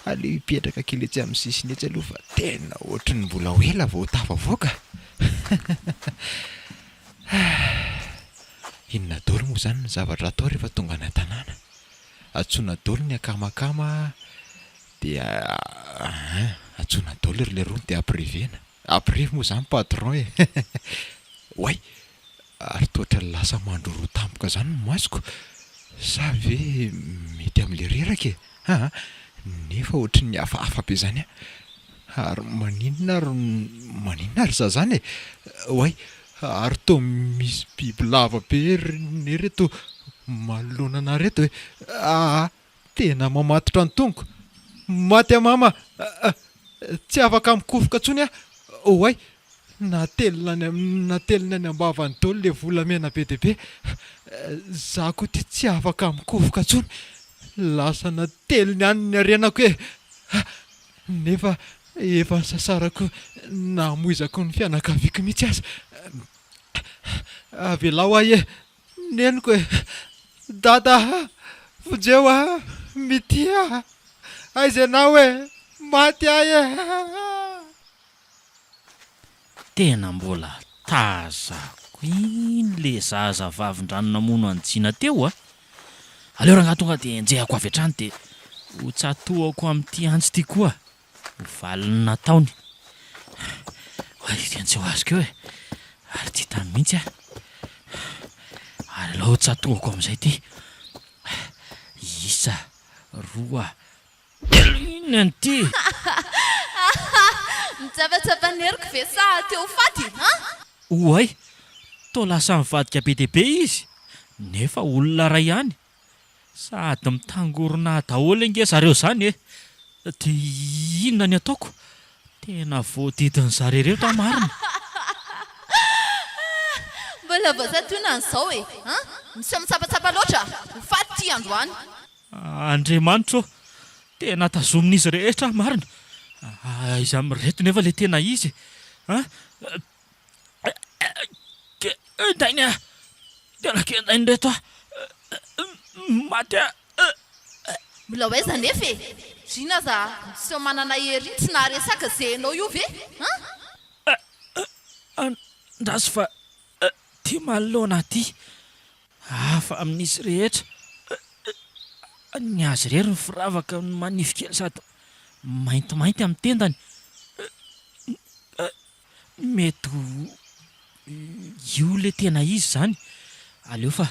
Aleo hipetraka kely etsy amin'ny sisiny etsy aloha fa tena ohatry ny mbola ho ela vao ho tafavoaka! Inona daholo moa izany ny zavatra atao rehefa tonga any an-tanàna? Antsoina daholo ny akamakama dia hein, antsoina daholo ry leroa dia ampirevena, ampirevy moa izany patron e! Oay! Ary toa ohatran'ny lasa mandroroa tampoka. mikofoka izany ny masoko? Sa ve mety amin'ilay reraka e? Aa! Nefa ohatry ny hafahafa be izany aho. Ary maninona ary maninona ary za izany e? Oay! Ary toa misy bibilava be ry ne reto manoloana anah reto e! Aa! Tena mamatotra ny tongoko! Maty aho mama a! Tsy afaka mikofoka intsony aho! Oay! Natelina any natelina any am-bavany daholo ilay volamena be dia be! Za koa ity tsy afaka mikofoka intsony! Lasa nateliny any ny harenako e! Nefa efa nisasarako namoizako ny fianakaviako mihitsy aza! Avelao aho e! Neniko e! Dada a! Vonjeo aho! Mitia a! Aiza ianao e! Maty aho e! Tena mbola tazako iny le zaza vavin-drano namono an'i Jina teo a! Aleo rangahy tonga dia enjehako avy hatrany dia ho tsatohako amin'ity antsy ity koa ho valin'ny nataony. Oay, tena tsy ho azoko eo e! Ary tsy hitany mihitsy aho. Ary aleo tsatohako amin'izay ity. Isa, roa, telo, inona an'ity? Mitsapatsapa ny heriko ve sa te ho faty an? Oay, toa lasa nivadika be dia be izy, nefa olona iray ihany. Sady mitangorona daholo ange zareo zany e! Dia inona ny ataoko? Tena voadidin'ny zareo ireto aho marina. Mbola vao santionany an'izao e! An! Miseho mitsapatsapa loatra! Ho faty ity androany! Andriamanitra ô! Tena tazomin'izy rehetra aho marina! Aiza amin'ireto nefa ilay tena izy e! An! Kendainy ah! Tena kendainy reto ah! Maty ah! Mbola ho aiza nefa e! Zina aza miseho manana hery iny tsy naharesaka ze enao io ve an! Andraso fa ty manoloana aty hafa amin'izy rehetra. Ny azy irery ny firavaka no manify kely sady maintimainty amin'ny tendany. Mety ho io ilay tena izy izany. Aleo fa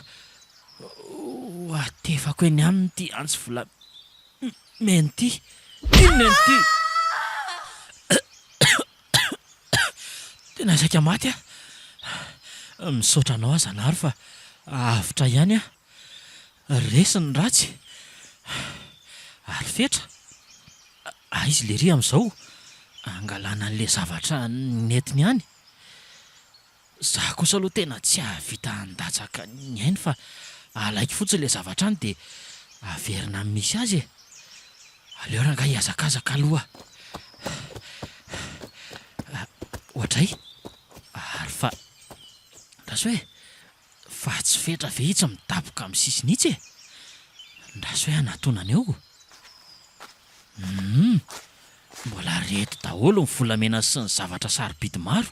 ho atefako eny aminy ity antsy volamena ity. Inona ity? Tena saika maty aho. Misaotra anao aho Zanahary fa avotra ihany aho. Resy ny ratsy. Ary Fetra, aiza lery amin'izao hangalana an'ilay zavatra nentiny any? Za kosa aloha tena tsy hahavita handatsaka ny ainy fa alaiko fotsiny ilay zavatra any dia averina amin'ny misy azy e! Aleo rangahy hihazakazaka aloha. Oadray! Ary fa. Andraso e! Fa tsy fetra ve itsy midaboka amin'ny sisiny itsy e? Andraso hoe hanatonana eo. Humm! Mbola reto daholo ny volamena sy ny zavatra sarobidy maro.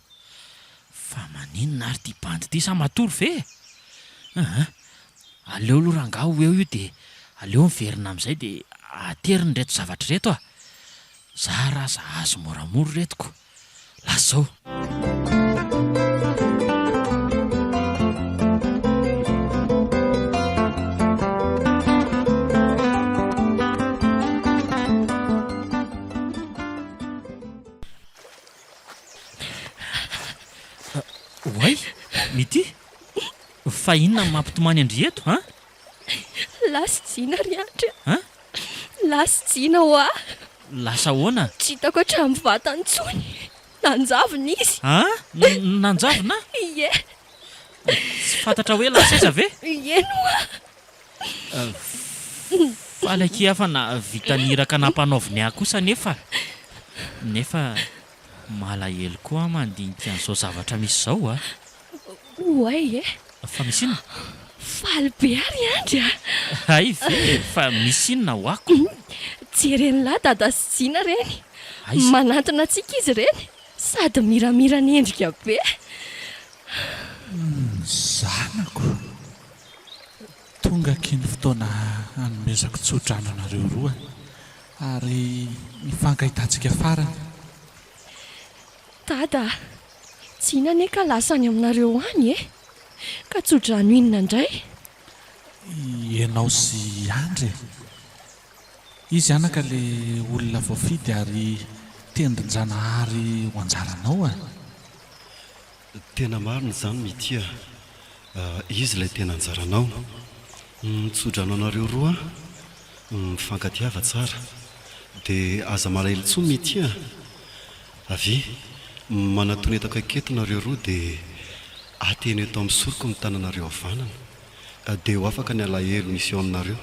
Fa maninona ary ity bandy ity sa matory ve e? Aa! Aleo aloha rangahy ho eo io dia aleo miverina amin'izay dia ateriny ireto zavatra ireto a! Zara aza azo moramora ireto ko! Lasa zao! Oay! Mity! Fa inona no mampitomany an-dry eto an? Lasa Jina ry Andry a! An? Lasa Jina ho'a! Lasa ahoana? Tsy hitako hatramin'ny vatany intsony. Nanjavona izy. An? Nanjavona? Ie. Tsy fantatra hoe lasa aiza ve? Eny ho'a. Faly akia aho fa nahavita ny iraka nampanaoviny ahy kosa anefa. Nefa malahelo koa aho mandinika an'izao zavatra misy izao a! Oay e! Fa misy inona? Faly be aho ry Andry a! Hay ve e! Fa misy inona ho'ako? Jeren'lah Dada sy Jina ireny. Aiza? Manantona antsika izy ireny sady miramirana endrika be. Ny zanako. Tonga aky ny fotoana hanomezako tso-drano anareo roa ary hifankahitantsika farany. Dada a! Jina anie ka lasa any aminareo any e! Ka tso-drano inona indray? Ianao sy Andry e! Izy anaka le olona voafidy ary tendrin-janahary ho anjaranao e! Tena marina izany Mitia a! Izy ilay tena anjaranao. Mitsodrano anareo roa aho, mifankatiava tsara. Dia aza malahelo intsony Mitia a! Avia, manatona eto akaiky eto nareo roa dia ateno eto amin'ny soroko ny tananareo havanana. Dia ho afaka ny alahelo misy eo aminareo.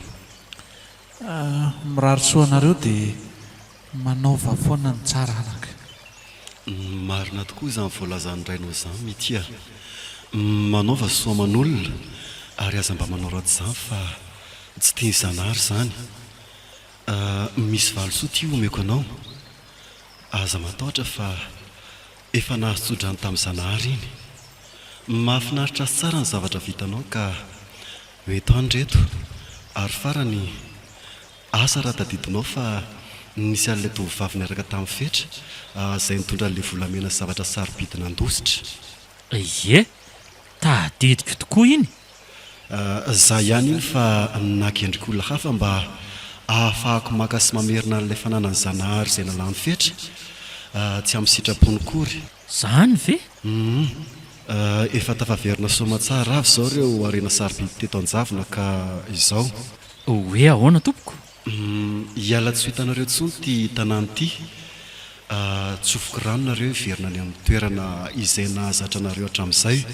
Mirary soa anareo dia manaova foana ny tsara anaka. Marina tokoa izany voalazan'ny rainao izany Mitia. Manaova soa aman'olona ary aza mba manao ratsy izany fa tsy tian'i Zanahary izany. Misy valisoa ity omeko anao. Aza matahotra fa efa nahazo tsodrano tamin'i Zanahary iny. Mahafinaritra sy tsara ny zavatra vitanao ka ho eto any reto ary farany asa raha tadidinao fa nisy an'ilay tovovavy niaraka tamin'i Fetra izay nitondra an'ilay volamena sy zavatra sarobidy nandositra. Ie, tadidiko tokoa iny. Za ihany iny fa naka endrik'olona hafa mba ahafahako maka sy mamerina an'ilay fananan'i Zanahary izay nalany Fetra tsy amin'ny sitrapony kory. Zany ve? Humm. Efa tafaverina soamatsara avy izao ireo harena sarobidy teto an-javona ka izao. Hoe ahoana tompoko? Humm. Hiala tsy ho hitanareo intsony ity tanàna ity. Tsofiko rano nareo hiverina any amin'ny toerana izay nahazatra anareo hatramin'izay.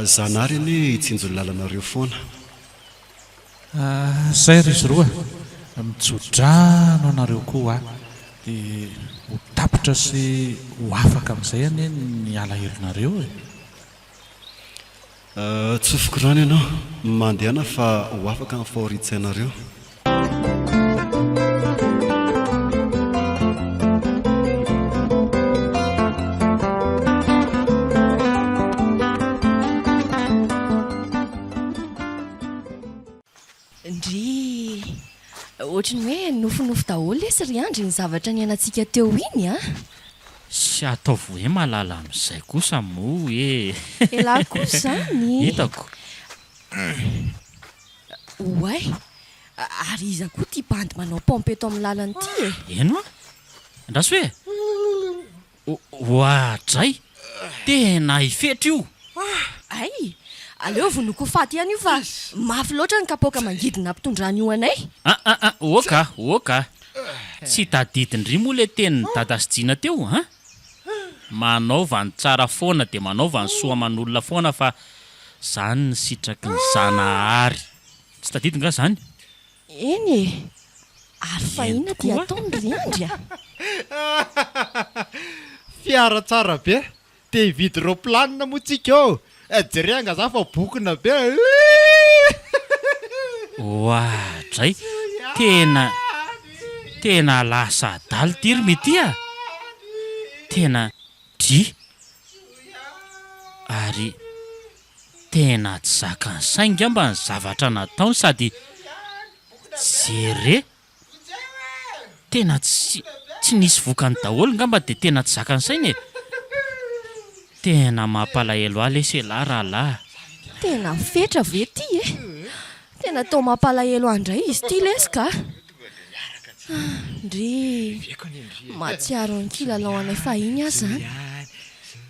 Zanahary anie hitsinjo ny lalanareo foana. Zay ry izy roa, mitsodrano anareo koa aho dia ho tapitra sy ho afaka amin'izay anie ny alahelonareo e. Tsofiko rano ianao, mandehana fa ho afaka ny fahorian-tsainareo. Ndrii. Ohatry ny hoe nofinofy daholo lesy ry Andry iny zavatra niainantsika teo iny an! Sy ataovy hoe malala amin'izay kosa moa e! Elah koa izany! Hitako. Oay! Ary iza koa ity bandy manao paompy eto amin'ny lalana ity e? Eny hoa! Andraso e! Oadray! Tena hifetra io! Hay! Aleo vonoiko ho faty ihany io fa mafy loatra ny kapoaka mangidy nampitondrany io anay. Ah ah ah! Ok ah! Ok ah! Tsy tadidin-dry moa le tenin'i Dada sy Jina teo an! Manaova ny tsara foana dia manaova ny soa aman'olona foana fa zany ny sitraky ny Zanahary. Tsy tadidy nga zany? Eny e! Ary fa Eny inona ty tokoa. ataony ry Andry a? Fiara tsara be, te hividy roplanina moa tsika ô! Jereo anga za fa bokona be eh! Oadray! Tena tena lasa adala ity ry Mety a! Tena dry! Ary Tena tsy zakan'ny sainy ngamba ny zavatra nataony sady jere tena tsy tsy nisy vokany daholo ngamba dia tena tsy zakan'ny sainy e! Tena mampalahelo ahy lesy elah rahalahy. Tena fetra ve ty e? Tena toa mampalahelo ahy indray izy ity lesy ka! Ndrii, mahatsiaro ny kilalao anay fahiny aho izany.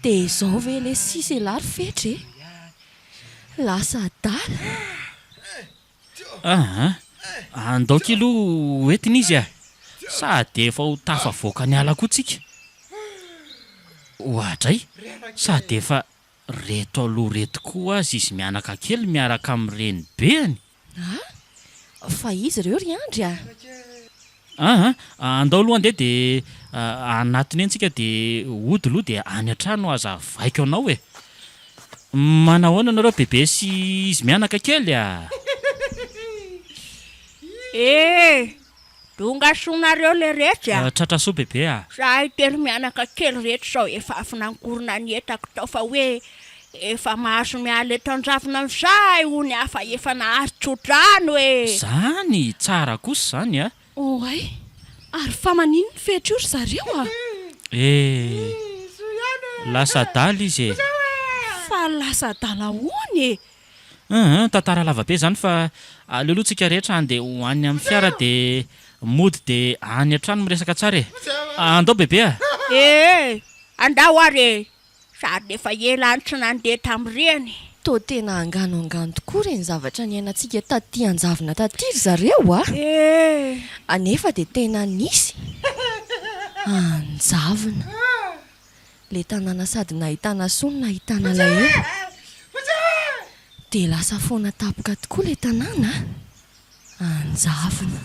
Dia izao ve lesy sisa elah ry Fetra e? Lasa adala. Aa, andao kely ho entina izy a! Sady efa ho tafavoaka ny ala koa tsika. Oadray, sady efa reto aloha reto koa aza izy mianaka kely miaraka amin'ny renibeany. A! Fa iza ireo ry Andry a? Aa! Andao aloha andeha dia anatiny eny tsika dia hody aloha dia any an-trano hazavaiko anao e! Manahoana nareo bebe sy izy mianaka kely a! Eh! Tonga soa nareo le retsy a! Tratra soa bebe a! Zahay telo mianaka kely reto zao efa avy nangorona ny entako tao fa hoe efa mahazo miala eto anjavona amizay hono aho fa efa nahazo tsodrano e! Zany! Tsara kosa zany a! Oay! Ary fa maninona ny fetra io ry zareo a! Eh! Lasa adala izy e! Fa lasa adala ahoana e! Hum, tantara lava be izany fa aleo aloha tsika rehetra handeha ho any amin'ny fiara dia mody dia any an-trano miresaka tsara e! Andao bebe a! Ee, andao ary e! Sady efa ela any tsy nandeha tamin'ireny. Toa tena angano angano tokoa ireny zavatra niainantsika taty anjavona taty ry zareo a! Ee. Anefa dia tena nisy. Anjavona. Ilay tanàna sady nahitana soa no nahitana alahelo. Dia lasa foana tampoka tokoa ilay tanàna a! Anjavona.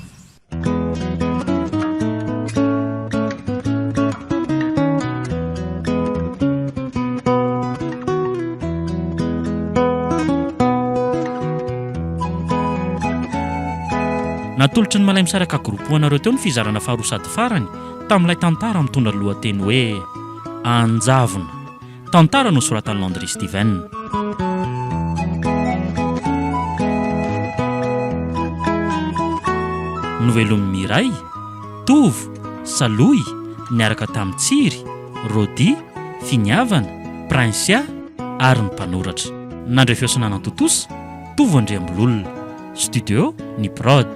Natolotry ny Malaimisaraka Group ho anareo teo ny fizarana faharoa sady farany tamin'ilay tantara mitondra ny lohateny hoe Anjavona. Tantara nosoratan'i Landry Steven. Novelomin'i Miray, Tovo, Salohy, niaraka tamin'i Tsiry, Rody, Finiavana, Princia ary ny mpanoratra. Nandre feo sy nanantontosa, Tovo Andriambololona. Studio ny prod.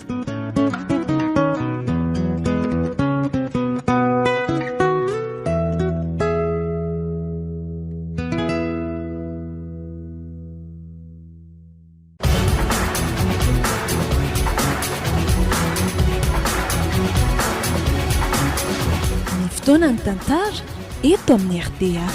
Ny fotoana ny tantara eto amin'ny rta.